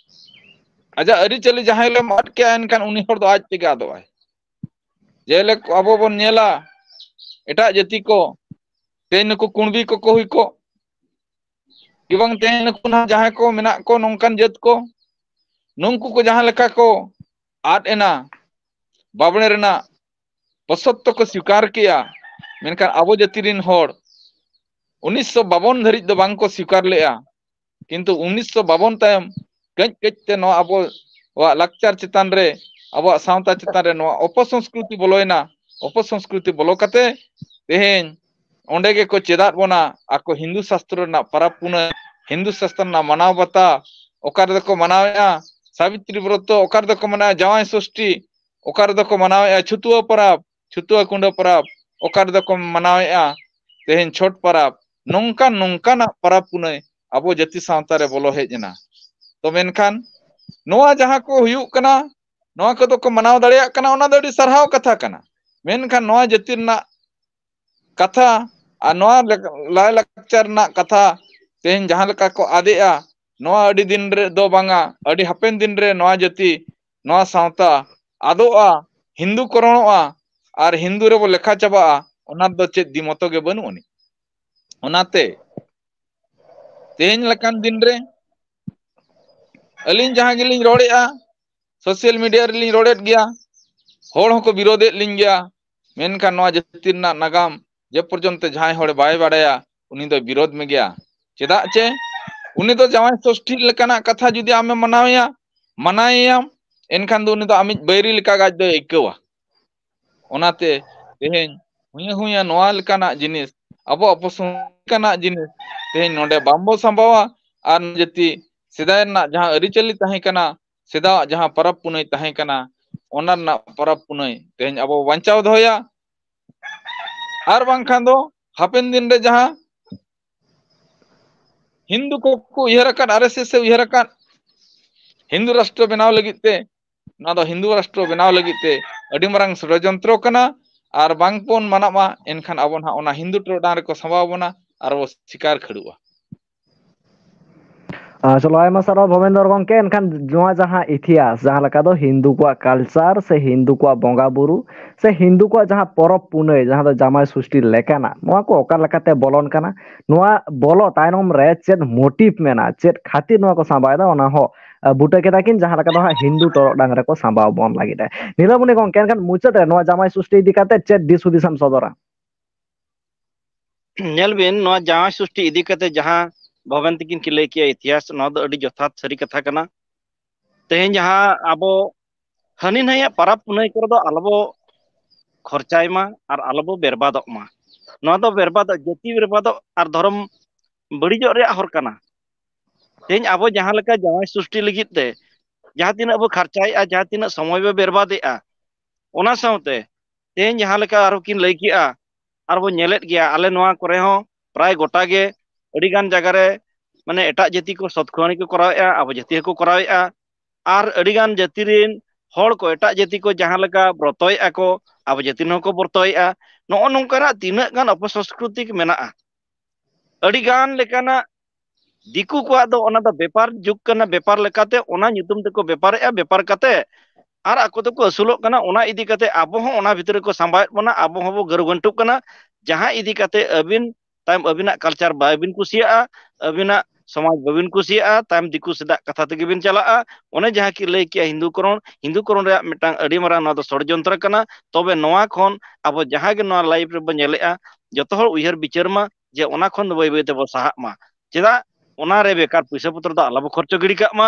ᱟᱡᱟᱜ ᱟᱹᱨᱤᱪᱟᱹᱞᱤ ᱡᱟᱦᱟᱸ ᱦᱤᱞᱳᱜ ᱮᱢ ᱟᱫ ᱠᱮᱜᱼᱟ, ᱮᱱᱠᱷᱟᱱ ᱩᱱᱤ ᱦᱚᱲ ᱫᱚ ᱟᱡ ᱛᱮᱜᱮ ᱟᱫᱚᱜᱼᱟᱭ᱾ ᱡᱮᱞᱮᱠᱟ ᱟᱵᱚ ᱵᱚᱱ ᱧᱮᱞᱟ, ᱮᱴᱟᱜ ᱡᱟᱹᱛᱤ ᱠᱚ, ᱛᱮᱦᱮᱧ ᱱᱩᱠᱩ ᱠᱩᱬᱵᱤ ᱠᱚᱠᱚ ᱦᱩᱭ ᱠᱚᱜ, ᱠᱤ ᱵᱟᱝ ᱛᱮᱦᱮᱧ ᱱᱩᱠᱩ ᱱᱟᱦᱟᱜ ᱡᱟᱦᱟᱸᱭ ᱠᱚ ᱢᱮᱱᱟᱜ ᱠᱚ ᱱᱚᱝᱠᱟᱱ ᱡᱟᱹᱛ ᱠᱚ, ᱱᱩᱝᱠᱩ ᱠᱚ ᱡᱟᱦᱟᱸ ᱞᱮᱠᱟ ᱠᱚ ᱟᱫ ᱮᱱᱟ, ᱵᱟᱵᱽᱲᱮ ᱨᱮᱱᱟᱜ ᱯᱚᱥᱚᱛ ᱛᱚᱠᱚ ᱥᱣᱤᱠᱟᱨ ᱠᱮᱜᱼᱟ, ᱢᱮᱱᱠᱷᱟᱱ ᱟᱵᱚ ᱡᱟᱹᱛᱤ ᱨᱮᱱ ᱦᱚᱲ ᱩᱱᱤᱥᱥᱚ ᱵᱟᱵᱚᱱ ᱫᱷᱟᱹᱨᱤᱡ ᱫᱚ ᱵᱟᱝ ᱠᱚ ᱥᱣᱤᱠᱟᱨ ᱞᱮᱜᱼᱟ᱾ ᱠᱤᱱᱛᱩ ᱩᱱᱤᱥᱥᱚ ᱵᱟᱵᱚᱱ ᱛᱟᱭᱚᱢ ᱠᱟᱹᱡ ᱠᱟᱹᱡ ᱛᱮ ᱱᱚᱣᱟ ᱟᱵᱚᱣᱟᱜ ᱞᱟᱠᱪᱟᱨ ᱪᱮᱛᱟᱱ ᱨᱮ, ᱟᱵᱚᱣᱟᱜ ᱥᱟᱶᱛᱟ ᱪᱮᱛᱟᱱ ᱨᱮ ᱱᱚᱣᱟ ᱚᱯᱚᱥᱚᱝᱥᱠᱨᱤᱛᱤ ᱵᱚᱞᱚᱭᱮᱱᱟ᱾ ᱚᱯᱚᱥᱚᱝᱥᱠᱨᱤᱛᱤ ᱵᱚᱞᱚ ᱠᱟᱛᱮ ᱛᱮᱦᱮᱧ ᱚᱸᱰᱮ ᱜᱮᱠᱚ ᱪᱮᱫᱟᱜ ᱵᱚᱱᱟ ᱟᱠᱚ ᱦᱤᱱᱫᱩ ᱥᱟᱥᱛᱨᱚ ᱨᱮᱱᱟᱜ ᱯᱟᱨᱟᱵᱽ ᱯᱩᱱᱟᱹᱭ, ᱦᱤᱱᱫᱩ ᱥᱟᱥᱛᱨᱚ ᱨᱮᱱᱟᱜ ᱢᱟᱱᱟᱣ ᱵᱟᱛᱟᱣ ᱚᱠᱟ ᱨᱮᱫᱚ ᱠᱚ ᱢᱟᱱᱟᱣᱮᱫᱼᱟ, ᱥᱟᱵᱤᱛᱨᱤ ᱵᱨᱚᱛᱚ, ᱚᱠᱟ ᱨᱮᱫᱚ ᱠᱚ ᱢᱟᱱᱟᱣᱟ ᱡᱟᱶᱟᱭ ᱥᱚᱥᱴᱤ, ᱚᱠᱟ ᱨᱮᱫᱚ ᱠᱚ ᱢᱟᱱᱟᱣᱮᱫᱼᱟ ᱪᱷᱩᱛᱩᱣᱟᱹ ᱯᱚᱨᱚᱵᱽ, ᱪᱷᱩᱛᱩᱣᱟᱹ ᱠᱩᱸᱰᱟᱹ ᱯᱚᱨᱚᱵᱽ, ᱚᱠᱟ ᱨᱮᱫᱚ ᱠᱚ ᱢᱟᱱᱟᱣᱮᱫᱼᱟ ᱛᱮᱦᱮᱧ ᱪᱷᱚᱴ ᱯᱚᱨᱚᱵᱽ᱾ ᱱᱚᱝᱠᱟᱱ ᱱᱚᱝᱠᱟᱱᱟᱜ ᱯᱚᱨᱚᱵᱽ ᱯᱩᱱᱟᱹᱭ ᱟᱵᱚ ᱡᱟᱹᱛᱤ ᱥᱟᱶᱛᱟ ᱨᱮ ᱵᱚᱞᱚ ᱦᱮᱡ ᱮᱱᱟ᱾ ᱛᱚ ᱢᱮᱱᱠᱷᱟᱱ ᱱᱚᱣᱟ ᱡᱟᱦᱟᱸ ᱠᱚ ᱦᱩᱭᱩᱜ ᱠᱟᱱᱟ, ᱱᱚᱣᱟ ᱠᱚᱫᱚ ᱠᱚ ᱢᱟᱱᱟᱣ ᱫᱟᱲᱮᱭᱟᱜ ᱠᱟᱱᱟ, ᱚᱱᱟ ᱫᱚ ᱟᱹᱰᱤ ᱥᱟᱨᱦᱟᱣ ᱠᱟᱛᱷᱟ ᱠᱟᱱᱟ᱾ ᱢᱮᱱᱠᱷᱟᱱ ᱱᱚᱣᱟ ᱡᱟᱹᱛᱤ ᱨᱮᱱᱟᱜ ᱠᱟᱛᱷᱟ ᱟᱨ ᱱᱚᱣᱟ ᱞᱮᱠ-, ᱞᱟᱭᱼᱞᱟᱠᱪᱟᱨ ᱨᱮᱱᱟᱜ ᱠᱟᱛᱷᱟ ᱛᱮᱦᱮᱧ ᱡᱟᱦᱟᱸ ᱞᱮᱠᱟ ᱠᱚ ᱟᱫᱮᱜᱼᱟ, ᱱᱚᱣᱟ ᱟᱹᱰᱤ ᱫᱤᱱ ᱨᱮ ᱫᱚ ᱵᱟᱝᱟ, ᱟᱹᱰᱤ ᱦᱟᱯᱮᱱ ᱫᱤᱱ ᱨᱮ ᱱᱚᱣᱟ ᱡᱟᱹᱛᱤ, ᱱᱚᱣᱟ ᱥᱟᱶᱛᱟ ᱟᱫᱚᱜᱼᱟ, ᱦᱤᱱᱫᱩ ᱠᱚᱨᱚᱱᱚᱜᱼᱟ ᱟᱨ ᱦᱤᱱᱫᱩ ᱨᱮᱵᱚ ᱞᱮᱠᱷᱟ ᱪᱟᱵᱟᱜᱼᱟ, ᱚᱱᱟ ᱫᱚ ᱪᱮᱫ ᱫᱤᱢᱚᱛᱚ ᱜᱮ ᱵᱟᱹᱱᱩᱜ ᱟᱹᱱᱤᱡ᱾ ᱚᱱᱟᱛᱮ ᱛᱮᱦᱮᱧ ᱞᱮᱠᱟᱱ ᱫᱤᱱ ᱨᱮ ᱟᱹᱞᱤᱧ ᱡᱟᱦᱟᱸ ᱜᱮᱞᱤᱧ ᱨᱚᱲᱮᱫᱼᱟ, ᱥᱳᱥᱟᱞ ᱢᱤᱰᱤᱭᱟ ᱨᱮᱞᱤᱧ ᱨᱚᱲᱮᱫ ᱜᱮᱭᱟ, ᱦᱚᱲ ᱦᱚᱸᱠᱚ ᱵᱤᱨᱳᱫᱮᱫ ᱞᱤᱧ ᱜᱮᱭᱟ᱾ ᱢᱮᱱᱠᱷᱟᱱ ᱱᱚᱣᱟ ᱡᱟᱹᱛᱤ ᱨᱮᱱᱟᱜ ᱱᱟᱜᱟᱢ ᱡᱮ ᱯᱚᱨᱡᱚᱱᱛᱚ ᱡᱟᱦᱟᱸᱭ ᱦᱚᱲ ᱵᱟᱭ ᱵᱟᱲᱟᱭᱟ, ᱩᱱᱤ ᱫᱚᱭ ᱵᱤᱨᱳᱫ ᱢᱮᱜᱮᱭᱟ᱾ ᱪᱮᱫᱟᱜ ᱪᱮ ᱩᱱᱤ ᱫᱚ ᱡᱟᱶᱟᱭ ᱥᱚᱥᱴᱷᱤ ᱞᱮᱠᱟᱱᱟᱜ ᱠᱟᱛᱷᱟ ᱡᱩᱫᱤ ᱟᱢᱮᱢ ᱢᱟᱱᱟᱣᱮᱭᱟ, ᱢᱟᱱᱟᱣᱮᱭᱟᱢ, ᱮᱱᱠᱷᱟᱱ ᱫᱚ ᱩᱱᱤ ᱫᱚ ᱟᱢᱤᱡ ᱵᱟᱹᱭᱨᱤ ᱞᱮᱠᱟ ᱟᱡ ᱫᱚᱭ ᱟᱹᱭᱠᱟᱹᱣᱟ᱾ ᱚᱱᱟᱛᱮ ᱛᱮᱦᱮᱧ ᱦᱩᱭᱟᱹ ᱦᱩᱭᱟᱹ ᱱᱚᱣᱟ ᱞᱮᱠᱟᱱᱟᱜ ᱡᱤᱱᱤᱥ, ᱟᱵᱚᱣᱟᱜ ᱯᱚᱥᱚᱱᱫ ᱞᱮᱠᱟᱱᱟᱜ ᱡᱤᱱᱤᱥ ᱛᱮᱦᱮᱧ ᱱᱚᱰᱮ ᱵᱟᱝᱵᱚ ᱥᱟᱢᱵᱟᱣᱟ᱾ ᱟᱨ ᱡᱟᱹᱛᱤ ᱥᱮᱫᱟᱭ ᱨᱮᱱᱟᱜ ᱡᱟᱦᱟᱸ ᱟᱹᱨᱤᱪᱟᱹᱞᱤ ᱛᱟᱦᱮᱸ ᱠᱟᱱᱟ, ᱥᱮᱫᱟᱭᱟᱜ ᱡᱟᱦᱟᱸ ᱯᱚᱨᱚᱵᱽ ᱯᱩᱱᱟᱹᱭ ᱛᱟᱦᱮᱸ ᱠᱟᱱᱟ, ᱚᱱᱟ ᱨᱮᱱᱟᱜ ᱯᱚᱨᱚᱵᱽ ᱯᱩᱱᱟᱹᱭ ᱛᱮᱦᱮᱧ ᱟᱵᱚ ᱵᱟᱧᱪᱟᱣ ᱫᱚᱦᱚᱭᱟ᱾ ᱟᱨ ᱵᱟᱝᱠᱷᱟᱱ ᱫᱚ ᱦᱟᱯᱮᱱ ᱫᱤᱱ ᱨᱮ ᱡᱟᱦᱟᱸ ᱦᱤᱱᱫᱩ ᱠᱚᱠᱚ ᱩᱭᱦᱟᱹᱨ ᱟᱠᱟᱫ, ᱟᱨ ᱮᱥ ᱮᱥ ᱮ ᱩᱭᱦᱟᱹᱨ ᱟᱠᱟᱫ, ᱦᱤᱱᱫᱩ ᱨᱟᱥᱴᱨᱚ ᱵᱮᱱᱟᱣ ᱞᱟᱹᱜᱤᱫ ᱛᱮ, ᱱᱚᱣᱟ ᱫᱚ ᱦᱤᱱᱫᱩ ᱨᱟᱥᱴᱨᱚ ᱵᱮᱱᱟᱣ ᱞᱟᱹᱜᱤᱫ ᱛᱮ ᱟᱹᱰᱤ ᱢᱟᱨᱟᱝ ᱥᱚᱲᱚᱡᱚᱱᱛᱨᱚ ᱠᱟᱱᱟ᱾ ᱟᱨ ᱵᱟᱝ ᱵᱚᱱ ᱢᱟᱱᱟᱣᱟ, ᱮᱱᱠᱷᱟᱱ ᱟᱵᱚ ᱱᱟᱦᱟᱜ ᱚᱱᱟ ᱦᱤᱱᱫᱩ ᱴᱚᱨᱚᱰᱟᱝ ᱨᱮᱠᱚ ᱥᱟᱢᱵᱟᱣ ᱵᱚᱱᱟ ᱟᱨ ᱵᱚ ᱥᱤᱠᱟᱨ ᱠᱷᱟᱹᱲᱩᱜᱼᱟ᱾ ᱟᱨ ᱪᱚᱞᱚ, ᱟᱭᱢᱟ ᱥᱟᱨᱦᱟᱣ ᱵᱷᱚᱵᱮᱱᱫᱚᱨ ᱜᱚᱢᱠᱮ᱾ ᱮᱱᱠᱷᱟᱱ ᱱᱚᱣᱟ ᱡᱟᱦᱟᱸ ᱤᱛᱤᱦᱟᱥ, ᱡᱟᱦᱟᱸ ᱞᱮᱠᱟ ᱫᱚ ᱦᱤᱱᱫᱩ ᱠᱚᱣᱟᱜ ᱠᱟᱞᱪᱟᱨ ᱥᱮ ᱦᱤᱱᱫᱩ ᱠᱚᱣᱟᱜ ᱵᱚᱸᱜᱟ ᱵᱩᱨᱩ ᱥᱮ ᱦᱤᱱᱫᱩ ᱠᱚᱣᱟᱜ ᱡᱟᱦᱟᱸ ᱯᱚᱨᱚᱵᱽ ᱯᱩᱱᱟᱹᱭ, ᱡᱟᱦᱟᱸ ᱫᱚ ᱡᱟᱢᱟᱭ ᱥᱩᱥᱴᱤ ᱞᱮᱠᱟᱱᱟᱜ, ᱱᱚᱣᱟ ᱠᱚ ᱚᱠᱟ ᱞᱮᱠᱟᱛᱮ ᱵᱚᱞᱚᱱ ᱠᱟᱱᱟ, ᱱᱚᱣᱟ ᱵᱚᱞᱚ ᱛᱟᱭᱱᱚᱢ ᱨᱮ ᱪᱮᱫ ᱢᱳᱴᱤᱵᱷ ᱢᱮᱱᱟᱜᱼᱟ, ᱪᱮᱫ ᱠᱷᱟᱹᱛᱤᱨ ᱱᱚᱣᱟ ᱠᱚ ᱥᱟᱢᱵᱟᱭᱮᱫᱟ, ᱚᱱᱟ ᱦᱚᱸ ᱵᱩᱴᱟᱹ ᱠᱮᱫᱟ ᱠᱤᱱ, ᱡᱟᱦᱟᱸ ᱞᱮᱠᱟ ᱫᱚ ᱦᱟᱸᱜ ᱦᱤᱱᱫᱩ ᱴᱚᱨᱚᱰᱟᱝ ᱨᱮᱠᱚ ᱥᱟᱢᱵᱟᱣ ᱵᱚᱱ ᱞᱟᱹᱜᱤᱫ᱾ ᱱᱤᱞᱟᱢᱚᱱᱤ ᱜᱚᱢᱠᱮ, ᱮᱱᱠᱷᱟᱱ ᱢᱩᱪᱟᱹᱫ ᱨᱮ ᱱᱚᱣᱟ ᱡᱟᱢᱟᱭ ᱥᱩᱥᱴᱤ ᱤᱫᱤ ᱠᱟᱛᱮ ᱪᱮᱫ ᱫᱤᱥ ᱦᱩᱫᱤᱥ ᱮᱢ ᱥᱚᱫᱚᱨᱟ? ᱧᱮᱞ ᱵᱤᱱ, ᱱᱚᱣᱟ ᱡᱟᱶᱟᱭ ᱥᱩᱥᱴᱤ ᱤᱫᱤ ᱠᱟᱛᱮ ᱡᱟᱦᱟᱸ ᱵᱷᱚᱵᱮᱱ ᱛᱤᱠᱤᱱ ᱠᱤᱱ ᱞᱟᱹᱭ ᱠᱮᱜᱼᱟ ᱤᱛᱤᱦᱟᱥ, ᱱᱚᱣᱟ ᱫᱚ ᱟᱹᱰᱤ ᱡᱚᱛᱷᱟᱛ ᱥᱟᱹᱨᱤ ᱠᱟᱛᱷᱟ ᱠᱟᱱᱟ᱾ ᱛᱮᱦᱮᱧ ᱡᱟᱦᱟᱸ ᱟᱵᱚ ᱦᱟᱹᱱᱤ ᱱᱟᱹᱭᱟᱜ ᱯᱟᱨᱟᱵᱽ ᱯᱩᱱᱟᱹᱭ ᱠᱚᱨᱮ ᱫᱚ ᱟᱞᱚᱵᱚ ᱠᱷᱚᱨᱪᱟᱭ ᱢᱟ ᱟᱨ ᱟᱞᱚᱵᱚ ᱵᱮᱨᱵᱟᱫᱚᱜ ᱢᱟ᱾ ᱱᱚᱣᱟ ᱫᱚ ᱵᱮᱨᱵᱟᱫᱚᱜ, ᱡᱟᱹᱛᱤ ᱵᱮᱨᱵᱟᱫᱚᱜ ᱟᱨ ᱫᱷᱚᱨᱚᱢ ᱵᱟᱹᱲᱤᱡᱚᱜ ᱨᱮᱭᱟᱜ ᱦᱚᱨ ᱠᱟᱱᱟ᱾ ᱛᱮᱦᱮᱧ ᱟᱵᱚ ᱡᱟᱦᱟᱸ ᱞᱮᱠᱟ ᱡᱟᱶᱟᱭ ᱥᱩᱥᱴᱤ ᱞᱟᱹᱜᱤᱫ ᱛᱮ ᱡᱟᱦᱟᱸ ᱛᱤᱱᱟᱹᱜ ᱵᱚ ᱠᱷᱟᱨᱪᱟᱭᱮᱫᱼᱟ, ᱡᱟᱦᱟᱸ ᱛᱤᱱᱟᱹᱜ ᱥᱚᱢᱚᱭ ᱵᱚ ᱵᱮᱨᱵᱟᱫᱮᱜᱼᱟ, ᱚᱱᱟ ᱥᱟᱶᱛᱮ ᱛᱮᱦᱮᱧ ᱡᱟᱦᱟᱸ ᱞᱮᱠᱟ ᱟᱨᱦᱚᱸ ᱠᱤᱱ ᱞᱟᱹᱭ ᱠᱮᱜᱼᱟ, ᱟᱨ ᱵᱚ ᱧᱮᱞᱮᱫ ᱜᱮᱭᱟ, ᱟᱞᱮ ᱱᱚᱣᱟ ᱠᱚᱨᱮ ᱦᱚᱸ ᱯᱨᱟᱭ ᱜᱚᱴᱟ ᱜᱮ ᱟᱹᱰᱤ ᱜᱟᱱ ᱡᱟᱭᱜᱟ ᱨᱮ ᱢᱟᱱᱮ ᱮᱴᱟᱜ ᱡᱟᱹᱛᱤ ᱠᱚ ᱥᱚᱛᱠᱷᱩᱣᱟᱹᱱᱤ ᱠᱚ ᱠᱚᱨᱟᱣᱮᱫᱼᱟ, ᱟᱵᱚ ᱡᱟᱹᱛᱤ ᱦᱚᱸᱠᱚ ᱠᱚᱨᱟᱣᱮᱫᱼᱟ᱾ ᱟᱨ ᱟᱹᱰᱤ ᱜᱟᱱ ᱡᱟᱹᱛᱤ ᱨᱮᱱ ᱦᱚᱲ ᱠᱚ ᱮᱴᱟᱜ ᱡᱟᱹᱛᱤ ᱠᱚ ᱡᱟᱦᱟᱸ ᱞᱮᱠᱟ ᱵᱨᱚᱛᱚᱭᱮᱫᱼᱟ ᱠᱚ, ᱟᱵᱚ ᱡᱟᱹᱛᱤ ᱨᱮᱱ ᱦᱚᱸᱠᱚ ᱵᱨᱚᱛᱚᱭᱮᱫᱼᱟ᱾ ᱱᱚᱜᱼᱚ ᱱᱚᱝᱠᱟᱱᱟᱜ ᱛᱤᱱᱟᱹᱜ ᱜᱟᱱ ᱚᱯᱚᱥᱚᱝᱥᱠᱨᱩᱛᱤ ᱢᱮᱱᱟᱜᱼᱟ᱾ ᱟᱹᱰᱤ ᱜᱟᱱ ᱞᱮᱠᱟᱱᱟᱜ ᱫᱤᱠᱩ ᱠᱚᱣᱟᱜ ᱫᱚ ᱚᱱᱟ ᱫᱚ ᱵᱮᱯᱟᱨ ᱡᱩᱜᱽ ᱠᱟᱱᱟ, ᱵᱮᱯᱟᱨ ᱞᱮᱠᱟᱛᱮ ᱚᱱᱟ ᱧᱩᱛᱩᱢ ᱛᱮᱠᱚ ᱵᱮᱯᱟᱨᱮᱫᱼᱟ, ᱵᱮᱯᱟᱨ ᱠᱟᱛᱮ ᱟᱨ ᱟᱠᱚ ᱫᱚᱠᱚ ᱟᱹᱥᱩᱞᱚᱜ ᱠᱟᱱᱟ᱾ ᱚᱱᱟ ᱤᱫᱤ ᱠᱟᱛᱮ ᱟᱵᱚ ᱦᱚᱸ ᱚᱱᱟ ᱵᱷᱤᱛᱨᱤ ᱨᱮᱠᱚ ᱥᱟᱢᱵᱟᱣᱮᱫ ᱵᱚᱱᱟ, ᱟᱵᱚ ᱦᱚᱸᱵᱚ ᱜᱟᱹᱨᱩ ᱜᱟᱹᱱᱴᱩᱜ ᱠᱟᱱᱟ᱾ ᱡᱟᱦᱟᱸ ᱤᱫᱤ ᱠᱟᱛᱮ ᱟᱹᱵᱤᱱ ᱛᱟᱭᱚᱢ ᱟᱹᱵᱤᱱᱟᱜ ᱠᱟᱞᱪᱟᱨ ᱵᱟᱹᱵᱤᱱ ᱠᱩᱥᱤᱭᱟᱜᱼᱟ, ᱟᱹᱵᱤᱱᱟᱜ ᱥᱚᱢᱟᱡᱽ ᱵᱟᱹᱵᱤᱱ ᱠᱩᱥᱤᱭᱟᱜᱼᱟ, ᱛᱟᱭᱚᱢ ᱫᱤᱠᱩ ᱥᱮᱫᱟᱜ ᱠᱟᱛᱷᱟ ᱛᱮᱜᱮ ᱵᱤᱱ ᱪᱟᱞᱟᱜᱼᱟ᱾ ᱚᱱᱮ ᱡᱟᱦᱟᱸ ᱠᱤᱱ ᱞᱟᱹᱭ ᱠᱮᱜᱼᱟ ᱦᱤᱱᱫᱩ ᱠᱚᱨᱚᱱ, ᱦᱤᱱᱫᱩ ᱠᱚᱨᱚᱱ ᱨᱮᱭᱟᱜ ᱢᱤᱫᱴᱟᱝ ᱟᱹᱰᱤ ᱢᱟᱨᱟᱝ ᱱᱚᱣᱟ ᱫᱚ ᱥᱚᱲᱡᱚᱱᱛᱨᱚ ᱠᱟᱱᱟ᱾ ᱛᱚᱵᱮ ᱱᱚᱣᱟ ᱠᱷᱚᱱ ᱟᱵᱚ ᱡᱟᱦᱟᱸ ᱜᱮ ᱱᱚᱣᱟ ᱞᱟᱭᱤᱵᱷ ᱨᱮᱵᱚ ᱧᱮᱞᱮᱜᱼᱟ, ᱡᱚᱛᱚ ᱦᱚᱲ ᱩᱭᱦᱟᱹᱨ ᱵᱤᱪᱟᱹᱨ ᱢᱟ ᱡᱮ ᱚᱱᱟ ᱠᱷᱚᱱ ᱫᱚ ᱵᱟᱹᱭ ᱵᱟᱹᱭ ᱛᱮᱵᱚ ᱥᱟᱦᱟᱜ ᱢᱟ᱾ ᱪᱮᱫᱟᱜ? ᱚᱱᱟ ᱨᱮ ᱵᱮᱠᱟᱨ ᱯᱩᱭᱥᱟᱹ ᱯᱚᱛᱨᱚ ᱫᱚ ᱟᱞᱚ ᱵᱚ ᱠᱷᱚᱨᱪᱚ ᱜᱤᱰᱤ ᱠᱟᱜ ᱢᱟ᱾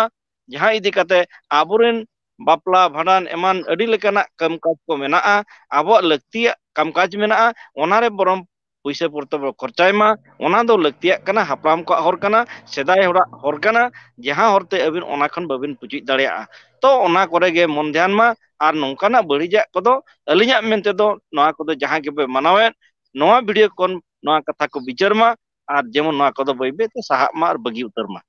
ᱡᱟᱦᱟᱸ ᱤᱫᱤ ᱠᱟᱛᱮ ᱟᱵᱚᱨᱮᱱ ᱵᱟᱯᱞᱟ, ᱵᱷᱟᱸᱰᱟᱱ ᱮᱢᱟᱱ ᱟᱹᱰᱤ ᱞᱮᱠᱟᱱᱟᱜ ᱠᱟᱢᱠᱟᱡᱽ ᱠᱚ ᱢᱮᱱᱟᱜᱼᱟ, ᱟᱵᱚᱣᱟᱜ ᱞᱟᱹᱠᱛᱤᱭᱟᱜ ᱠᱟᱢᱠᱟᱡᱽ ᱢᱮᱱᱟᱜᱼᱟ, ᱚᱱᱟ ᱨᱮ ᱵᱚᱨᱚᱝ ᱯᱩᱭᱥᱟᱹ ᱯᱚᱛᱨᱚ ᱵᱚ ᱠᱷᱚᱨᱪᱟᱭ ᱢᱟ᱾ ᱚᱱᱟ ᱫᱚ ᱞᱟᱹᱠᱛᱤᱭᱟᱜ ᱠᱟᱱᱟ, ᱦᱟᱯᱲᱟᱢ ᱠᱚᱣᱟᱜ ᱦᱚᱨ ᱠᱟᱱᱟ, ᱥᱮᱫᱟᱭ ᱦᱚᱲᱟᱜ ᱦᱚᱨ ᱠᱟᱱᱟ, ᱡᱟᱦᱟᱸ ᱦᱚᱨᱛᱮ ᱟᱹᱵᱤᱱ ᱚᱱᱟ ᱠᱷᱚᱱ ᱵᱟᱹᱵᱤᱱ ᱯᱩᱪᱩᱡ ᱫᱟᱲᱮᱭᱟᱜᱼᱟ᱾ ᱛᱚ ᱚᱱᱟ ᱠᱚᱨᱮ ᱜᱮ ᱢᱚᱱ ᱫᱷᱮᱭᱟᱱ ᱢᱟ᱾ ᱟᱨ ᱱᱚᱝᱠᱟᱱᱟᱜ ᱵᱟᱹᱲᱤᱡᱟᱜ ᱠᱚᱫᱚ ᱟᱹᱞᱤᱧᱟᱜ ᱢᱮᱱ ᱛᱮᱫᱚ ᱱᱚᱣᱟ ᱠᱚᱫᱚ ᱡᱟᱦᱟᱸ ᱜᱮᱯᱮ ᱢᱟᱱᱟᱣᱮᱫ, ᱱᱚᱣᱟ ᱵᱷᱤᱰᱤᱭᱳ ᱠᱷᱚᱱ ᱱᱚᱣᱟ ᱠᱟᱛᱷᱟ ᱠᱚ ᱵᱤᱪᱟᱹᱨ ᱢᱟ, ᱟᱨ ᱡᱮᱢᱚᱱ ᱱᱚᱣᱟ ᱠᱚᱫᱚ ᱵᱟᱹᱭ ᱵᱟᱹᱭ ᱛᱮ ᱥᱟᱦᱟᱜ ᱢᱟ ᱟᱨ ᱵᱟᱹᱜᱤ ᱩᱛᱟᱹᱨ ᱢᱟ᱾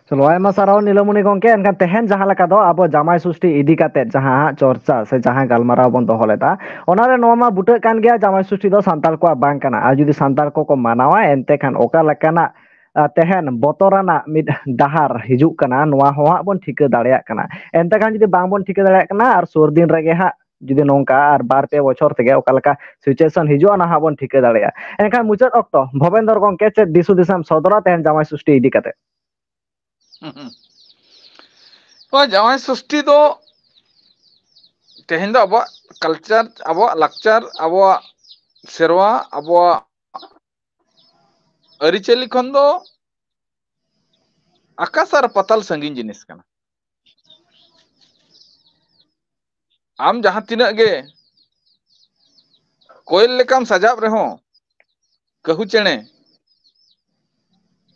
ᱪᱚᱞᱚ, ᱟᱭᱢᱟ ᱥᱟᱨᱦᱟᱣ ᱱᱤᱞᱟᱢᱚᱱᱤ ᱜᱚᱝᱠᱮ᱾ ᱮᱱᱠᱷᱟᱱ ᱛᱮᱦᱮᱧ ᱡᱟᱦᱟᱸ ᱞᱮᱠᱟ ᱫᱚ ᱟᱵᱚ ᱡᱟᱢᱟᱭ ᱥᱩᱥᱴᱤ ᱤᱫᱤ ᱠᱟᱛᱮ ᱡᱟᱦᱟᱸ ᱦᱟᱸᱜ ᱪᱚᱨᱪᱟ ᱥᱮ ᱡᱟᱦᱟᱸ ᱜᱟᱞᱢᱟᱨᱟᱣ ᱵᱚᱱ ᱫᱚᱦᱚ ᱞᱮᱫᱟ, ᱚᱱᱟᱨᱮ ᱱᱚᱣᱟ ᱢᱟ ᱵᱩᱴᱟᱹᱜ ᱠᱟᱱ ᱜᱮᱭᱟ, ᱡᱟᱢᱟᱭ ᱥᱩᱥᱴᱤ ᱫᱚ ᱥᱟᱱᱛᱟᱲ ᱠᱚᱣᱟᱜ ᱵᱟᱝ ᱠᱟᱱᱟ᱾ ᱟᱨ ᱡᱩᱫᱤ ᱥᱟᱱᱛᱟᱲ ᱠᱚᱠᱚ ᱢᱟᱱᱟᱣᱟ, ᱮᱱᱛᱮ ᱠᱷᱟᱱ ᱚᱠᱟ ᱞᱮᱠᱟᱱᱟᱜ, ᱟ, ᱛᱮᱦᱮᱧ ᱵᱚᱛᱚᱨᱟᱱᱟᱜ ᱢᱤᱫ ᱰᱟᱦᱟᱨ ᱦᱤᱡᱩᱜ ᱠᱟᱱᱟ, ᱱᱚᱣᱟ ᱦᱚᱸ ᱦᱟᱸᱜ ᱵᱚᱱ ᱴᱷᱤᱠᱟᱹ ᱫᱟᱲᱮᱭᱟᱜ ᱠᱟᱱᱟ᱾ ᱮᱱᱛᱮ ᱠᱷᱟᱱ ᱡᱩᱫᱤ ᱵᱟᱝ ᱵᱚᱱ ᱴᱷᱤᱠᱟᱹ ᱫᱟᱲᱮᱭᱟᱜ ᱠᱟᱱᱟ, ᱟᱨ ᱥᱩᱨ ᱫᱤᱱ ᱨᱮᱜᱮ ᱦᱟᱸᱜ ᱡᱩᱫᱤ ᱱᱚᱝᱠᱟ ᱟᱨ ᱵᱟᱨ ᱯᱮ ᱵᱚᱪᱷᱚᱨ ᱛᱮᱜᱮ ᱚᱠᱟ ᱞᱮᱠᱟ situation ᱦᱤᱡᱩᱜᱼᱟ, ᱚᱱᱟ ᱦᱟᱸᱜ ᱵᱚᱱ ᱴᱷᱤᱠᱟᱹ ᱫᱟᱲᱮᱭᱟᱜᱼᱟ᱾ ᱮᱱᱠᱷᱟᱱ ᱢᱩᱪᱟᱹᱫ ᱚᱠᱛᱚ ᱵᱷᱚᱵᱮᱱᱫᱚᱨ ᱜᱚᱝᱠᱮ ᱪᱮᱫ ᱫᱤᱥ ᱦᱩᱫᱤᱥ ᱮᱢ ᱥᱚᱫᱚᱨᱟ ᱛᱮᱦᱮᱧ ᱡᱟᱢᱟᱭ ᱥᱩᱥᱴᱤ ᱤᱫᱤ ᱠᱟᱛᱮ? ᱛᱚ ᱡᱟᱶᱟᱭ ᱥᱚᱥᱴᱤ ᱫᱚ ᱛᱮᱦᱮᱧ ᱫᱚ ᱟᱵᱚᱣᱟᱜ ᱠᱟᱞᱪᱟᱨ, ᱟᱵᱚᱣᱟᱜ ᱞᱟᱠᱪᱟᱨ, ᱟᱵᱚᱣᱟᱜ ᱥᱮᱨᱣᱟ, ᱟᱵᱚᱣᱟᱜ ᱟᱹᱨᱤᱪᱟᱹᱞᱤ ᱠᱷᱚᱱ ᱫᱚ ᱟᱠᱟᱥ ᱟᱨ ᱯᱟᱛᱟᱞ ᱥᱟᱺᱜᱤᱧ ᱡᱤᱱᱤᱥ ᱠᱟᱱᱟ᱾ ᱟᱢ ᱡᱟᱦᱟᱸ ᱛᱤᱱᱟᱹᱜ ᱜᱮ ᱠᱚᱭᱮᱞ ᱞᱮᱠᱟᱢ ᱥᱟᱡᱟᱣ ᱨᱮᱦᱚᱸ, ᱠᱟᱹᱦᱩ ᱪᱮᱬᱮ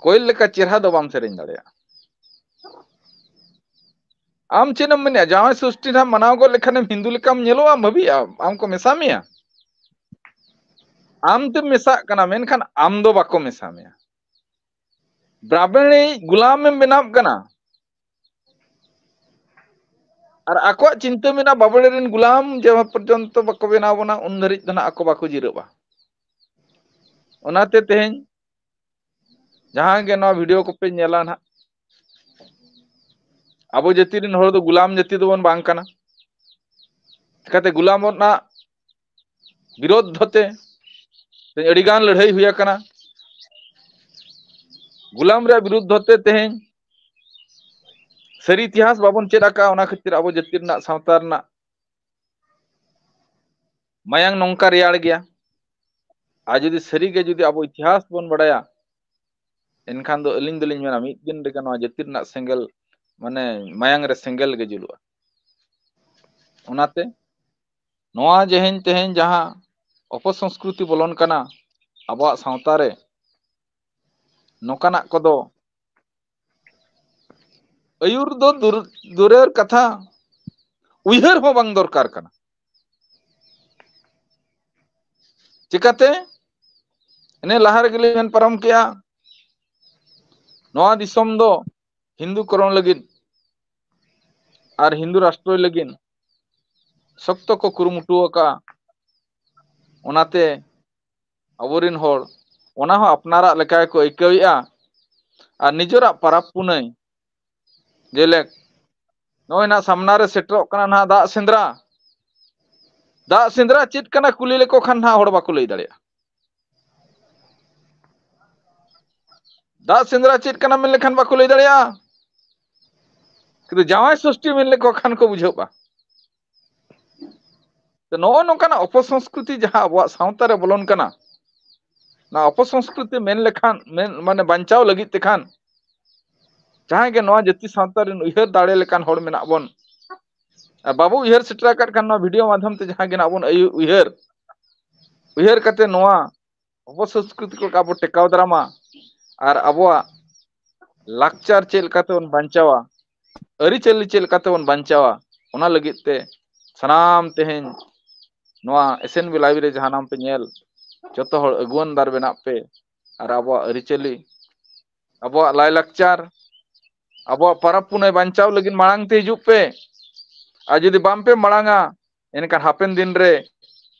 ᱠᱚᱭᱮᱞ ᱞᱮᱠᱟ ᱪᱮᱦᱨᱟ ᱫᱚ ᱵᱟᱢ ᱥᱮᱨᱮᱧ ᱫᱟᱲᱮᱭᱟᱜᱼᱟ᱾ ᱟᱢ ᱪᱮᱫ ᱮᱢ ᱢᱮᱱᱮᱜᱼᱟ? ᱡᱟᱶᱟᱭ ᱥᱚᱥᱴᱤ ᱱᱟᱜ ᱢᱟᱱᱟᱣ ᱜᱚᱫ ᱞᱮᱠᱷᱟᱱᱮᱢ ᱦᱤᱱᱫᱩ ᱞᱮᱠᱟᱢ ᱧᱮᱞᱚᱜᱼᱟ, ᱵᱷᱟᱹᱵᱤᱭᱮᱜᱼᱟ? ᱟᱢ ᱠᱚ ᱢᱮᱥᱟ ᱢᱮᱭᱟ? ᱟᱢ ᱛᱮᱢ ᱢᱮᱥᱟᱜ ᱠᱟᱱᱟ, ᱢᱮᱱᱠᱷᱟᱱ ᱟᱢ ᱫᱚ ᱵᱟᱠᱚ ᱢᱮᱥᱟ ᱢᱮᱭᱟ᱾ ᱵᱨᱟᱦᱢᱚᱬᱤ ᱜᱩᱞᱟᱢ ᱮᱢ ᱵᱮᱱᱟᱣ ᱠᱟᱱᱟ᱾ ᱟᱨ ᱟᱠᱚᱣᱟᱜ ᱪᱤᱱᱛᱟᱹ ᱢᱮᱱᱟᱜᱼᱟ, ᱵᱟᱵᱲᱮ ᱨᱮᱱ ᱜᱩᱞᱟᱢ ᱡᱮ ᱯᱚᱨᱡᱚᱱᱛᱚ ᱵᱟᱠᱚ ᱵᱮᱱᱟᱣ ᱵᱚᱱᱟ, ᱩᱱ ᱫᱷᱟᱹᱨᱤᱡ ᱫᱚ ᱱᱟᱜ ᱟᱠᱚ ᱵᱟᱠᱚ ᱡᱤᱨᱟᱹᱜᱼᱟ᱾ ᱚᱱᱟᱛᱮ ᱛᱮᱦᱮᱧ ᱡᱟᱦᱟᱸ ᱜᱮ ᱱᱚᱣᱟ ᱵᱷᱤᱰᱤᱭᱳ ᱠᱚᱯᱮ ᱧᱮᱞᱟ ᱱᱟᱜ, ᱟᱵᱚ ᱡᱟᱹᱛᱤ ᱨᱮᱱ ᱦᱚᱲ ᱫᱚ ᱜᱩᱞᱟᱢ ᱡᱟᱹᱛᱤ ᱫᱚᱵᱚᱱ ᱵᱟᱝ ᱠᱟᱱᱟ᱾ ᱪᱤᱠᱟᱹᱛᱮ ᱜᱩᱞᱟᱢ ᱨᱮᱱᱟᱜ ᱵᱤᱨᱳᱫᱷ ᱛᱮ ᱛᱮᱦᱮᱧ ᱟᱹᱰᱤᱜᱟᱱ ᱞᱟᱹᱲᱦᱟᱹᱭ ᱦᱩᱭ ᱟᱠᱟᱱᱟ᱾ ᱜᱩᱞᱟᱢ ᱨᱮᱭᱟᱜ ᱵᱤᱨᱩᱫᱽᱫᱷᱚ ᱛᱮ ᱛᱮᱦᱮᱧ ᱥᱟᱹᱨᱤ ᱤᱛᱤᱦᱟᱥ ᱵᱟᱵᱚᱱ ᱪᱮᱫ ᱟᱠᱟᱫᱼᱟ, ᱚᱱᱟ ᱠᱷᱟᱹᱛᱤᱨ ᱟᱵᱚ ᱡᱟᱹᱛᱤ ᱨᱮᱱᱟᱜ, ᱥᱟᱶᱛᱟ ᱨᱮᱱᱟᱜ ᱢᱟᱭᱟᱝ ᱱᱚᱝᱠᱟ ᱨᱮᱭᱟᱲ ᱜᱮᱭᱟ᱾ ᱟᱨ ᱡᱩᱫᱤ ᱥᱟᱹᱨᱤᱜᱮ ᱡᱩᱫᱤ ᱟᱵᱚ ᱤᱛᱤᱦᱟᱥ ᱵᱚᱱ ᱵᱟᱲᱟᱭᱟ, ᱮᱱᱠᱷᱟᱱ ᱫᱚ ᱟᱹᱞᱤᱧ ᱫᱚᱞᱤᱧ ᱢᱮᱱᱟ ᱢᱤᱫ ᱫᱤᱱ ᱨᱮᱜᱮ ᱱᱚᱣᱟ ᱡᱟᱹᱛᱤ ᱨᱮᱱᱟᱜ ᱥᱮᱸᱜᱮᱞ, ᱢᱟᱱᱮ ᱢᱟᱭᱟᱝ ᱨᱮ ᱥᱮᱸᱜᱮᱞ ᱜᱮ ᱡᱩᱞᱩᱜᱼᱟ᱾ ᱚᱱᱟᱛᱮ ᱱᱚᱣᱟ ᱡᱮᱦᱮᱧ ᱛᱮᱦᱮᱧ ᱡᱟᱦᱟᱸ ᱚᱯᱚᱥᱚᱝᱥᱠᱨᱩᱛᱤ ᱵᱚᱞᱚᱱ ᱠᱟᱱᱟ ᱟᱵᱚᱣᱟᱜ ᱥᱟᱶᱛᱟ ᱨᱮ, ᱱᱚᱝᱠᱟᱱᱟᱜ ᱠᱚᱫᱚ ᱟᱹᱭᱩᱨ ᱫᱚ ᱫᱩᱨ-, ᱫᱩᱨᱮᱨ ᱠᱟᱛᱷᱟ, ᱩᱭᱦᱟᱹᱨ ᱦᱚᱸ ᱵᱟᱝ ᱫᱚᱨᱠᱟᱨ ᱠᱟᱱᱟ᱾ ᱪᱤᱠᱟᱹᱛᱮ? ᱮᱱᱮ ᱞᱟᱦᱟ ᱨᱮᱜᱮ ᱞᱤᱧ ᱢᱮᱱ ᱯᱟᱨᱚᱢ ᱠᱮᱜᱼᱟ, ᱱᱚᱣᱟ ᱫᱤᱥᱚᱢ ᱫᱚ ᱦᱤᱱᱫᱩ ᱠᱚᱨᱚᱱ ᱞᱟᱹᱜᱤᱫ ᱟᱨ ᱦᱤᱱᱫᱩ ᱨᱟᱥᱴᱨᱚᱭ ᱞᱟᱹᱜᱤᱫ ᱥᱚᱠᱛᱚ ᱠᱚ ᱠᱩᱨᱩᱢᱩᱴᱩ ᱟᱠᱟᱫᱼᱟ᱾ ᱚᱱᱟᱛᱮ ᱟᱵᱚᱨᱮᱱ ᱦᱚᱲ ᱚᱱᱟ ᱦᱚᱸ ᱟᱯᱱᱟᱨᱟᱜ ᱞᱮᱠᱟ ᱜᱮᱠᱚ ᱟᱹᱭᱠᱟᱹᱣᱮᱫᱼᱟ᱾ ᱟᱨ ᱱᱤᱡᱮᱨᱟᱜ ᱯᱟᱨᱟᱵᱽ ᱯᱩᱱᱟᱹᱭ, ᱡᱮᱞᱮᱠ ᱱᱚᱜᱼᱚᱭ ᱱᱟᱜ ᱥᱟᱢᱱᱟ ᱨᱮ ᱥᱮᱴᱮᱨᱚᱜ ᱠᱟᱱᱟ ᱱᱟᱜ ᱫᱟᱜ ᱥᱮᱸᱫᱽᱨᱟ᱾ ᱫᱟᱜ ᱥᱮᱸᱫᱽᱨᱟ ᱪᱮᱫ ᱠᱟᱱᱟ ᱠᱩᱞᱤ ᱞᱮᱠᱚ ᱠᱷᱟᱱ ᱱᱟᱜ ᱦᱚᱲ ᱵᱟᱠᱚ ᱞᱟᱹᱭ ᱫᱟᱲᱮᱭᱟᱜᱼᱟ᱾ ᱫᱟᱜ ᱥᱮᱸᱫᱽᱨᱟ ᱪᱮᱫ ᱠᱟᱱᱟ ᱢᱮᱱ ᱞᱮᱠᱷᱟᱱ ᱵᱟᱠᱚ ᱞᱟᱹᱭ ᱫᱟᱲᱮᱭᱟᱜᱼᱟ᱾ ᱠᱤᱱᱛᱩ ᱡᱟᱶᱟᱭ ᱥᱚᱥᱴᱤ ᱢᱮᱱ ᱞᱮᱠᱚ ᱠᱷᱟᱱ ᱠᱚ ᱵᱩᱡᱷᱟᱹᱣᱟ᱾ ᱛᱚ, ᱱᱚᱜᱼᱚ ᱱᱚᱝᱠᱟᱱᱟᱜ ᱚᱯᱚᱥᱚᱝᱥᱠᱨᱩᱛᱤ ᱡᱟᱦᱟᱸ ᱟᱵᱚᱣᱟᱜ ᱥᱟᱶᱛᱟ ᱨᱮ ᱵᱚᱞᱚᱱ ᱠᱟᱱᱟ, ᱚᱱᱟ ᱚᱯᱚᱥᱚᱝᱥᱠᱨᱩᱛᱤ ᱢᱮᱱ ᱞᱮᱠᱷᱟᱱ, ᱢᱮᱱ, ᱢᱟᱱᱮ, ᱵᱟᱧᱪᱟᱣ ᱞᱟᱹᱜᱤᱫ ᱛᱮᱠᱷᱟᱱ, ᱡᱟᱦᱟᱸᱭ ᱜᱮ ᱱᱚᱣᱟ ᱡᱟᱹᱛᱤ ᱥᱟᱶᱛᱟ ᱨᱮᱱ ᱩᱭᱦᱟᱹᱨ ᱫᱟᱲᱮ ᱞᱮᱠᱟᱱ ᱦᱚᱲ ᱢᱮᱱᱟᱜ ᱵᱚᱱ, ᱟᱨ ᱵᱟᱵᱚ ᱩᱭᱦᱟᱹᱨ ᱥᱮᱴᱮᱨ ᱟᱠᱟᱫ ᱠᱷᱟᱱ, ᱱᱚᱣᱟ ᱵᱷᱤᱰᱤᱭᱳ ᱢᱟᱫᱽᱫᱷᱚᱢ ᱛᱮ ᱡᱟᱦᱟᱸ ᱜᱮ ᱱᱟᱜ ᱵᱚᱱ ᱟᱭᱩ-, ᱩᱭᱦᱟᱹᱨ, ᱩᱭᱦᱟᱹᱨ ᱠᱟᱛᱮ ᱱᱚᱣᱟ ᱚᱯᱚᱥᱚᱝᱥᱠᱨᱩᱛᱤ ᱠᱚ ᱟᱵᱚ ᱴᱮᱠᱟᱣ ᱫᱟᱨᱟᱢᱟ ᱟᱨ ᱟᱵᱚᱣᱟᱜ ᱞᱟᱠᱪᱟᱨ ᱪᱮᱫ ᱞᱮᱠᱟᱛᱮ ᱵᱚᱱ ᱵᱟᱧᱪᱟᱣᱟ, ᱟᱹᱨᱤᱪᱟᱹᱞᱤ ᱪᱮᱫ ᱞᱮᱠᱟᱛᱮ ᱵᱚᱱ ᱵᱟᱧᱪᱟᱣᱟ, ᱚᱱᱟ ᱞᱟᱹᱜᱤᱫ ᱛᱮ ᱥᱟᱱᱟᱢ ᱛᱮᱦᱮᱧ ᱱᱚᱣᱟ ᱮᱥ ᱮᱱ ᱵᱤ library ᱡᱟᱦᱟᱱᱟᱢ ᱯᱮ ᱧᱮᱞ, ᱡᱚᱛᱚ ᱦᱚᱲ ᱟᱹᱜᱩᱣᱟᱹᱱ ᱫᱟᱨ ᱵᱮᱱᱟᱜ ᱯᱮ ᱟᱨ ᱟᱵᱚᱣᱟᱜ ᱟᱹᱨᱤᱪᱟᱹᱞᱤ, ᱟᱵᱚᱣᱟᱜ ᱞᱟᱭᱼᱞᱟᱠᱪᱟᱨ, ᱟᱵᱚᱣᱟᱜ ᱯᱚᱨᱚᱵᱽ ᱯᱩᱱᱟᱹᱭ ᱵᱟᱧᱪᱟᱣ ᱞᱟᱹᱜᱤᱫ ᱢᱟᱲᱟᱝ ᱛᱮ ᱦᱤᱡᱩᱜ ᱯᱮ᱾ ᱟᱨ ᱡᱩᱫᱤ ᱵᱟᱝ ᱯᱮ ᱢᱟᱲᱟᱝᱟ, ᱮᱱᱠᱷᱟᱱ ᱦᱟᱯᱮᱱ ᱫᱤᱱ ᱨᱮ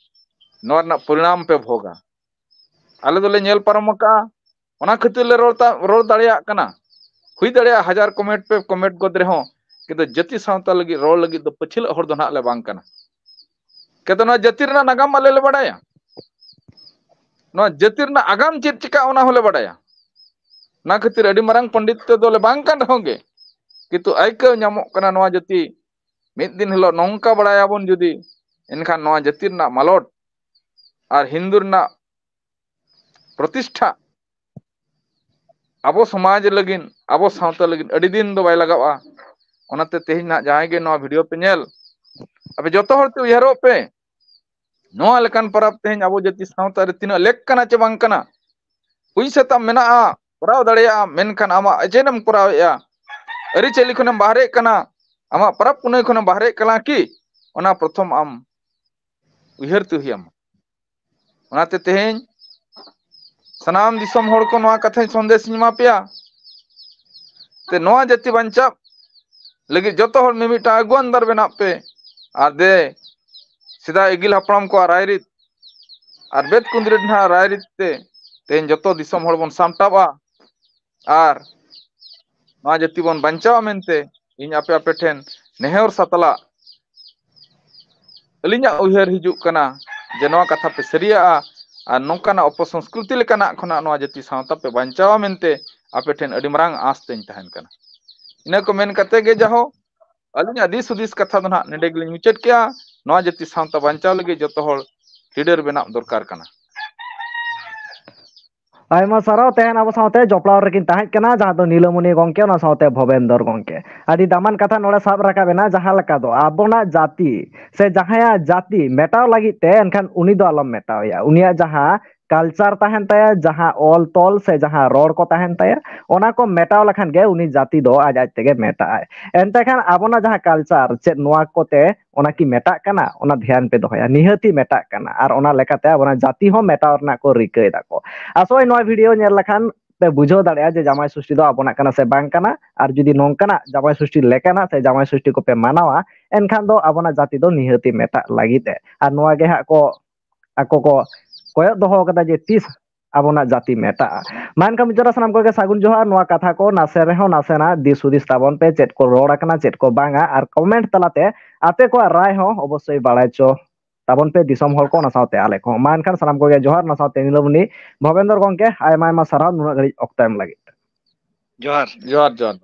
ᱱᱚᱣᱟ ᱨᱮᱱᱟᱜ ᱯᱚᱨᱤᱱᱟᱢ ᱯᱮ ᱵᱷᱳᱜᱟ᱾ ᱟᱞᱮ ᱫᱚᱞᱮ ᱧᱮᱞ ᱯᱟᱨᱚᱢ ᱟᱠᱟᱫᱼᱟ, ᱚᱱᱟ ᱠᱷᱟᱹᱛᱤᱨ ᱞᱮ ᱨᱚᱲ ᱛᱟ-, ᱨᱚᱲ ᱫᱟᱲᱮᱭᱟᱜ ᱠᱟᱱᱟ᱾ ᱦᱩᱭ ᱫᱟᱲᱮᱭᱟᱜᱼᱟ ᱦᱟᱡᱟᱨ comment ᱯᱮ comment ᱜᱚᱫ ᱨᱮᱦᱚᱸ, ᱠᱤᱱᱛᱩ ᱡᱟᱹᱛᱤ ᱥᱟᱶᱛᱟ ᱞᱟᱹᱜᱤᱫ ᱨᱚᱲ ᱞᱟᱹᱜᱤᱫ ᱫᱚ ᱯᱟᱹᱪᱷᱞᱟᱹᱜ ᱦᱚᱲ ᱫᱚ ᱱᱟᱦᱟᱜ ᱞᱮ ᱵᱟᱝ ᱠᱟᱱᱟ᱾ ᱠᱤᱱᱛᱩ ᱱᱚᱣᱟ ᱡᱟᱹᱛᱤ ᱨᱮᱱᱟᱜ ᱱᱟᱜᱟᱢ ᱟᱞᱮ ᱞᱮ ᱵᱟᱲᱟᱭᱟ, ᱱᱚᱣᱟ ᱡᱟᱹᱛᱤ ᱨᱮᱱᱟᱜ ᱟᱜᱟᱢ ᱪᱮᱫ ᱪᱤᱠᱟᱹᱜᱼᱟ ᱚᱱᱟ ᱦᱚᱸᱞᱮ ᱵᱟᱲᱟᱭᱟ᱾ ᱚᱱᱟ ᱠᱷᱟᱹᱛᱤᱨ ᱟᱹᱰᱤ ᱢᱟᱨᱟᱝ ᱯᱚᱱᱰᱤᱛ ᱛᱮᱫᱚ ᱞᱮ ᱵᱟᱝ ᱠᱟᱱ ᱨᱮᱦᱚᱸ ᱜᱮ, ᱠᱤᱱᱛᱩ ᱟᱹᱭᱠᱟᱹᱣ ᱧᱟᱢᱚᱜ ᱠᱟᱱᱟ ᱱᱚᱣᱟ ᱡᱟᱹᱛᱤ ᱢᱤᱫ ᱫᱤᱱ ᱦᱤᱞᱳᱜ ᱱᱚᱝᱠᱟ ᱵᱟᱲᱟᱭᱟᱵᱚᱱ ᱡᱩᱫᱤ, ᱮᱱᱠᱷᱟᱱ ᱱᱚᱣᱟ ᱡᱟᱹᱛᱤ ᱨᱮᱱᱟᱜ ᱢᱟᱞᱚᱴ ᱟᱨ ᱦᱤᱱᱫᱩ ᱨᱮᱱᱟᱜ ᱯᱨᱚᱛᱤᱥᱴᱷᱟ ᱟᱵᱚ ᱥᱚᱢᱟᱡᱽ ᱞᱟᱹᱜᱤᱫ, ᱟᱵᱚ ᱥᱟᱶᱛᱟ ᱞᱟᱹᱜᱤᱫ ᱟᱹᱰᱤ ᱫᱤᱱ ᱫᱚ ᱵᱟᱭ ᱞᱟᱜᱟᱜᱼᱟ᱾ ᱚᱱᱟᱛᱮ ᱛᱮᱦᱮᱧ ᱱᱟᱜ ᱡᱟᱦᱟᱸᱭ ᱜᱮ ᱱᱚᱣᱟ video ᱯᱮ ᱧᱮᱞ, ᱟᱯᱮ ᱡᱚᱛᱚ ᱦᱚᱲ ᱛᱮ ᱩᱭᱦᱟᱹᱨᱚᱜ ᱯᱮ, ᱱᱚᱣᱟ ᱞᱮᱠᱟᱱ ᱯᱚᱨᱚᱵᱽ ᱛᱮᱦᱮᱧ ᱟᱵᱚ ᱡᱟᱹᱛᱤ ᱥᱟᱶᱛᱟ ᱨᱮ ᱛᱤᱱᱟᱹᱜ ᱞᱮᱠ ᱠᱟᱱᱟ ᱪᱮ ᱵᱟᱝ ᱠᱟᱱᱟ? ᱦᱩᱭ ᱥᱟᱛᱟᱢ ᱢᱮᱱᱟᱜᱼᱟ, ᱠᱚᱨᱟᱣ ᱫᱟᱲᱮᱭᱟᱜᱼᱟ, ᱢᱮᱱᱠᱷᱟᱱ ᱟᱢᱟᱜ agenda ᱮᱢ ᱠᱚᱨᱟᱣᱮᱫᱼᱟ, ᱟᱹᱨᱤᱪᱟᱹᱞᱤ ᱠᱷᱚᱱᱮᱢ ᱵᱟᱦᱨᱮᱜ ᱠᱟᱱᱟ, ᱟᱢᱟᱜ ᱯᱚᱨᱚᱵᱽ ᱯᱩᱱᱟᱹᱭ ᱠᱷᱚᱱᱮᱢ ᱵᱟᱦᱨᱮᱜ ᱠᱟᱱᱟ ᱠᱤ? ᱚᱱᱟ ᱯᱨᱚᱛᱷᱚᱢ ᱟᱢ ᱩᱭᱦᱟᱹᱨ ᱛᱮ ᱦᱩᱭ ᱟᱢᱟ᱾ ᱚᱱᱟᱛᱮ ᱛᱮᱦᱮᱧ ᱥᱟᱱᱟᱢ ᱫᱤᱥᱚᱢ ᱦᱚᱲ ᱠᱚ ᱱᱚᱣᱟ ᱠᱟᱛᱷᱟᱧ ᱥᱚᱱᱫᱮᱥ ᱤᱧ ᱮᱢᱟ ᱯᱮᱭᱟ, ᱛᱮ ᱱᱚᱣᱟ ᱡᱟᱹᱛᱤ ᱵᱟᱧᱪᱟᱣ ᱞᱟᱹᱜᱤᱫ ᱡᱚᱛᱚ ᱦᱚᱲ ᱢᱤᱢᱤᱫᱴᱟᱝ ᱟᱹᱜᱩᱣᱟᱹᱱ ᱫᱟᱨ ᱵᱮᱱᱟᱜ ᱯᱮ᱾ ᱟᱨ ᱫᱮ, ᱥᱮᱫᱟᱭ ᱟᱹᱜᱤᱞ ᱦᱟᱯᱲᱟᱢ ᱠᱚᱣᱟᱜ ᱨᱟᱭᱨᱤᱛ ᱟᱨ ᱵᱮᱫ ᱠᱩᱸᱫᱽᱨᱤ ᱨᱮᱱᱟᱜ ᱨᱟᱭᱨᱤᱛ ᱛᱮ ᱛᱮᱦᱮᱧ ᱡᱚᱛᱚ ᱫᱤᱥᱚᱢ ᱦᱚᱲ ᱵᱚᱱ ᱥᱟᱢᱴᱟᱣᱟ ᱟᱨ ᱱᱚᱣᱟ ᱡᱟᱹᱛᱤ ᱵᱚᱱ ᱵᱟᱧᱪᱟᱣᱟ ᱢᱮᱱᱛᱮ ᱤᱧ ᱟᱯᱮ, ᱟᱯᱮ ᱴᱷᱮᱱ ᱱᱮᱦᱚᱨ ᱥᱟᱛᱞᱟᱜ ᱟᱹᱞᱤᱧᱟᱜ ᱩᱭᱦᱟᱹᱨ ᱦᱤᱡᱩᱜ ᱠᱟᱱᱟ ᱡᱮ ᱱᱚᱣᱟ ᱠᱟᱛᱷᱟ ᱯᱮ ᱥᱟᱹᱨᱤᱭᱟᱜᱼᱟ ᱟᱨ ᱱᱚᱝᱠᱟᱱᱟᱜ ᱚᱯᱚᱥᱚᱝᱥᱠᱨᱤᱛᱤ ᱞᱮᱠᱟᱱᱟᱜ ᱠᱷᱚᱱᱟᱜ ᱱᱚᱣᱟ ᱡᱟᱹᱛᱤ ᱥᱟᱶᱛᱟ ᱯᱮ ᱵᱟᱧᱪᱟᱣᱟ ᱢᱮᱱᱛᱮ ᱟᱯᱮ ᱴᱷᱮᱱ ᱟᱹᱰᱤ ᱢᱟᱨᱟᱝ ᱟᱸᱥ ᱛᱮᱧ ᱛᱟᱦᱮᱱ ᱠᱟᱱᱟ᱾ ᱤᱱᱟᱹ ᱠᱚ ᱢᱮᱱ ᱠᱟᱛᱮ ᱜᱮ ᱡᱟᱦᱳ, ᱟᱹᱞᱤᱧᱟᱜ ᱫᱤᱥ ᱦᱩᱫᱤᱥ ᱠᱟᱛᱷᱟ ᱫᱚ ᱱᱟᱦᱟᱜ ᱱᱚᱰᱮ ᱜᱮᱞᱤᱧ ᱢᱩᱪᱟᱹᱫ ᱠᱮᱜᱼᱟ᱾ ᱱᱚᱣᱟ ᱡᱟᱹᱛᱤ ᱥᱟᱶᱛᱟ ᱵᱟᱧᱪᱟᱣ ᱞᱟᱹᱜᱤᱫ ᱡᱚᱛᱚ ᱦᱚᱲ leader ᱵᱮᱱᱟᱣ ᱫᱚᱨᱠᱟᱨ ᱠᱟᱱᱟ᱾ ᱟᱭᱢᱟ ᱥᱟᱨᱦᱟᱣ᱾ ᱛᱮᱦᱮᱧ ᱟᱵᱚ ᱥᱟᱶᱛᱮ ᱡᱚᱯᱲᱟᱣ ᱨᱮᱠᱤᱱ ᱛᱟᱦᱮᱸ ᱠᱟᱱᱟ, ᱡᱟᱦᱟᱸ ᱫᱚ ᱱᱤᱞᱟᱢᱚᱱᱤ ᱜᱚᱢᱠᱮ, ᱚᱱᱟ ᱥᱟᱶᱛᱮ ᱵᱷᱚᱵᱮᱱᱫᱚᱨ ᱜᱚᱢᱠᱮ᱾ ᱟᱹᱰᱤ ᱫᱟᱢᱟᱱ ᱠᱟᱛᱷᱟ ᱱᱚᱰᱮ ᱥᱟᱵ ᱨᱟᱠᱟᱵ ᱮᱱᱟ, ᱡᱟᱦᱟᱸ ᱞᱮᱠᱟ ᱫᱚ ᱟᱵᱚᱱᱟᱜ ᱡᱟᱹᱛᱤ ᱥᱮ ᱡᱟᱦᱟᱸᱭᱟᱜ ᱡᱟᱹᱛᱤ ᱢᱮᱴᱟᱣ ᱞᱟᱹᱜᱤᱫ ᱛᱮ, ᱮᱱᱠᱷᱟᱱ ᱩᱱᱤ ᱫᱚ ᱟᱞᱚᱢ ᱢᱮᱴᱟᱣᱮᱭᱟ᱾ ᱩᱱᱤᱭᱟᱜ ᱡᱟᱦᱟᱸ ᱠᱟᱞᱪᱟᱨ ᱛᱟᱦᱮᱱ ᱛᱟᱭᱟ, ᱡᱟᱦᱟᱸ ᱚᱞ ᱛᱚᱞ ᱥᱮ ᱡᱟᱦᱟᱸ ᱨᱚᱲ ᱠᱚ ᱛᱟᱦᱮᱱ ᱛᱟᱭᱟ, ᱚᱱᱟ ᱠᱚ ᱢᱮᱴᱟᱣ ᱞᱮᱠᱷᱟᱱ ᱜᱮ ᱩᱱᱤ ᱡᱟᱹᱛᱤ ᱫᱚ ᱟᱡ ᱟᱡ ᱛᱮᱜᱮ ᱢᱮᱴᱟᱜ ᱟᱭ᱾ ᱮᱱᱛᱮ ᱠᱷᱟᱱ ᱟᱵᱚᱱᱟᱜ ᱡᱟᱦᱟᱸ ᱠᱟᱞᱪᱟᱨ, ᱪᱮᱫ ᱱᱚᱣᱟ ᱠᱚᱛᱮ ᱚᱱᱟ ᱠᱤ ᱢᱮᱴᱟᱜ ᱠᱟᱱᱟ? ᱚᱱᱟ ᱫᱷᱮᱭᱟᱱ ᱯᱮ ᱫᱚᱦᱚᱭᱟ᱾ ᱱᱤᱦᱟᱹᱛᱤ ᱢᱮᱴᱟᱜ ᱠᱟᱱᱟ, ᱟᱨ ᱚᱱᱟ ᱞᱮᱠᱟᱛᱮ ᱟᱵᱚᱱᱟᱜ ᱡᱟᱹᱛᱤ ᱦᱚᱸ ᱢᱮᱴᱟᱣ ᱨᱮᱱᱟᱜ ᱠᱚ ᱨᱤᱠᱟᱹᱭ ᱫᱟᱠᱚ᱾ ᱟᱥᱚᱜ ᱟᱹᱧ ᱱᱚᱣᱟ ᱵᱷᱤᱰᱤᱭᱳ ᱧᱮᱞ ᱞᱮᱠᱷᱟᱱ ᱯᱮ ᱵᱩᱡᱷᱟᱹᱣ ᱫᱟᱲᱮᱭᱟᱜᱼᱟ ᱡᱮ ᱡᱟᱢᱟᱭ ᱥᱚᱥᱴᱤ ᱫᱚ ᱟᱵᱚᱱᱟᱜ ᱠᱟᱱᱟ ᱥᱮ ᱵᱟᱝ ᱠᱟᱱᱟ, ᱟᱨ ᱡᱩᱫᱤ ᱱᱚᱝᱠᱟᱱᱟᱜ ᱡᱟᱢᱟᱭ ᱥᱚᱥᱴᱤ ᱞᱮᱠᱟᱱᱟᱜ ᱥᱮ ᱡᱟᱢᱟᱭ ᱥᱚᱥᱴᱤ ᱠᱚᱯᱮ ᱢᱟᱱᱟᱣᱟ, ᱮᱱᱠᱷᱟᱱ ᱫᱚ ᱟᱵᱚᱱᱟᱜ ᱡᱟᱹᱛᱤ ᱫᱚ ᱱᱤᱦᱟᱹᱛᱤ ᱢᱮᱴᱟᱜ ᱞᱟᱹᱜᱤᱫ ᱮ᱾ ᱟᱨ ᱱᱚᱣᱟ ᱜᱮ ᱦᱟᱸᱜ ᱠᱚ ᱟᱠᱚ ᱠᱚ ᱠᱚᱭᱚᱜ ᱫᱚᱦᱚ ᱠᱟᱫᱟ ᱡᱮ ᱛᱤᱥ ᱟᱵᱚᱱᱟᱜ ᱡᱟᱹᱛᱤ ᱢᱮᱴᱟᱜᱼᱟ᱾ ᱢᱟ ᱮᱱᱠᱷᱟᱱ ᱢᱩᱪᱟᱹᱫ ᱨᱮ ᱥᱟᱱᱟᱢ ᱠᱚᱜᱮ ᱥᱟᱹᱜᱩᱱ ᱡᱚᱦᱟᱨ᱾ ᱱᱚᱣᱟ ᱠᱟᱛᱷᱟ ᱠᱚ ᱱᱟᱥᱮ ᱨᱮᱦᱚᱸ ᱱᱟᱥᱮᱱᱟᱜ ᱫᱤᱥ ᱦᱩᱫᱤᱥ ᱛᱟᱵᱚᱱ ᱯᱮ, ᱪᱮᱫ ᱠᱚ ᱨᱚᱲ ᱟᱠᱟᱱᱟ, ᱪᱮᱫ ᱠᱚ ᱵᱟᱝᱟ, ᱟᱨ ᱠᱚᱢᱮᱱᱴ ᱛᱟᱞᱟᱛᱮ ᱟᱯᱮ ᱠᱚᱣᱟᱜ ᱨᱟᱭ ᱦᱚᱸ ᱚᱵᱚᱥᱥᱳᱭ ᱵᱟᱲᱟᱭ ᱪᱚ ᱛᱟᱵᱚᱱ ᱯᱮ ᱫᱤᱥᱚᱢ ᱦᱚᱲ ᱠᱚ, ᱚᱱᱟ ᱥᱟᱶᱛᱮ ᱟᱞᱮ ᱠᱚᱦᱚᱸ᱾ ᱢᱟ ᱮᱱᱠᱷᱟᱱ ᱥᱟᱱᱟᱢ ᱠᱚᱜᱮ ᱡᱚᱦᱟᱨ, ᱚᱱᱟ ᱥᱟᱶᱛᱮ ᱱᱤᱞᱚᱢᱚᱱᱤ ᱵᱷᱚᱵᱮᱱᱫᱚᱨ ᱜᱚᱢᱠᱮ, ᱟᱭᱢᱟ ᱟᱭᱢᱟ ᱥᱟᱨᱦᱟᱣ ᱱᱩᱱᱟᱹᱜ ᱜᱷᱟᱹᱲᱤᱡ ᱚᱠᱛᱚ ᱮᱢ ᱞᱟᱹᱜᱤᱫ᱾ ᱡᱚᱦᱟᱨ ᱡᱚᱦᱟᱨ ᱡᱚᱦᱟᱨ᱾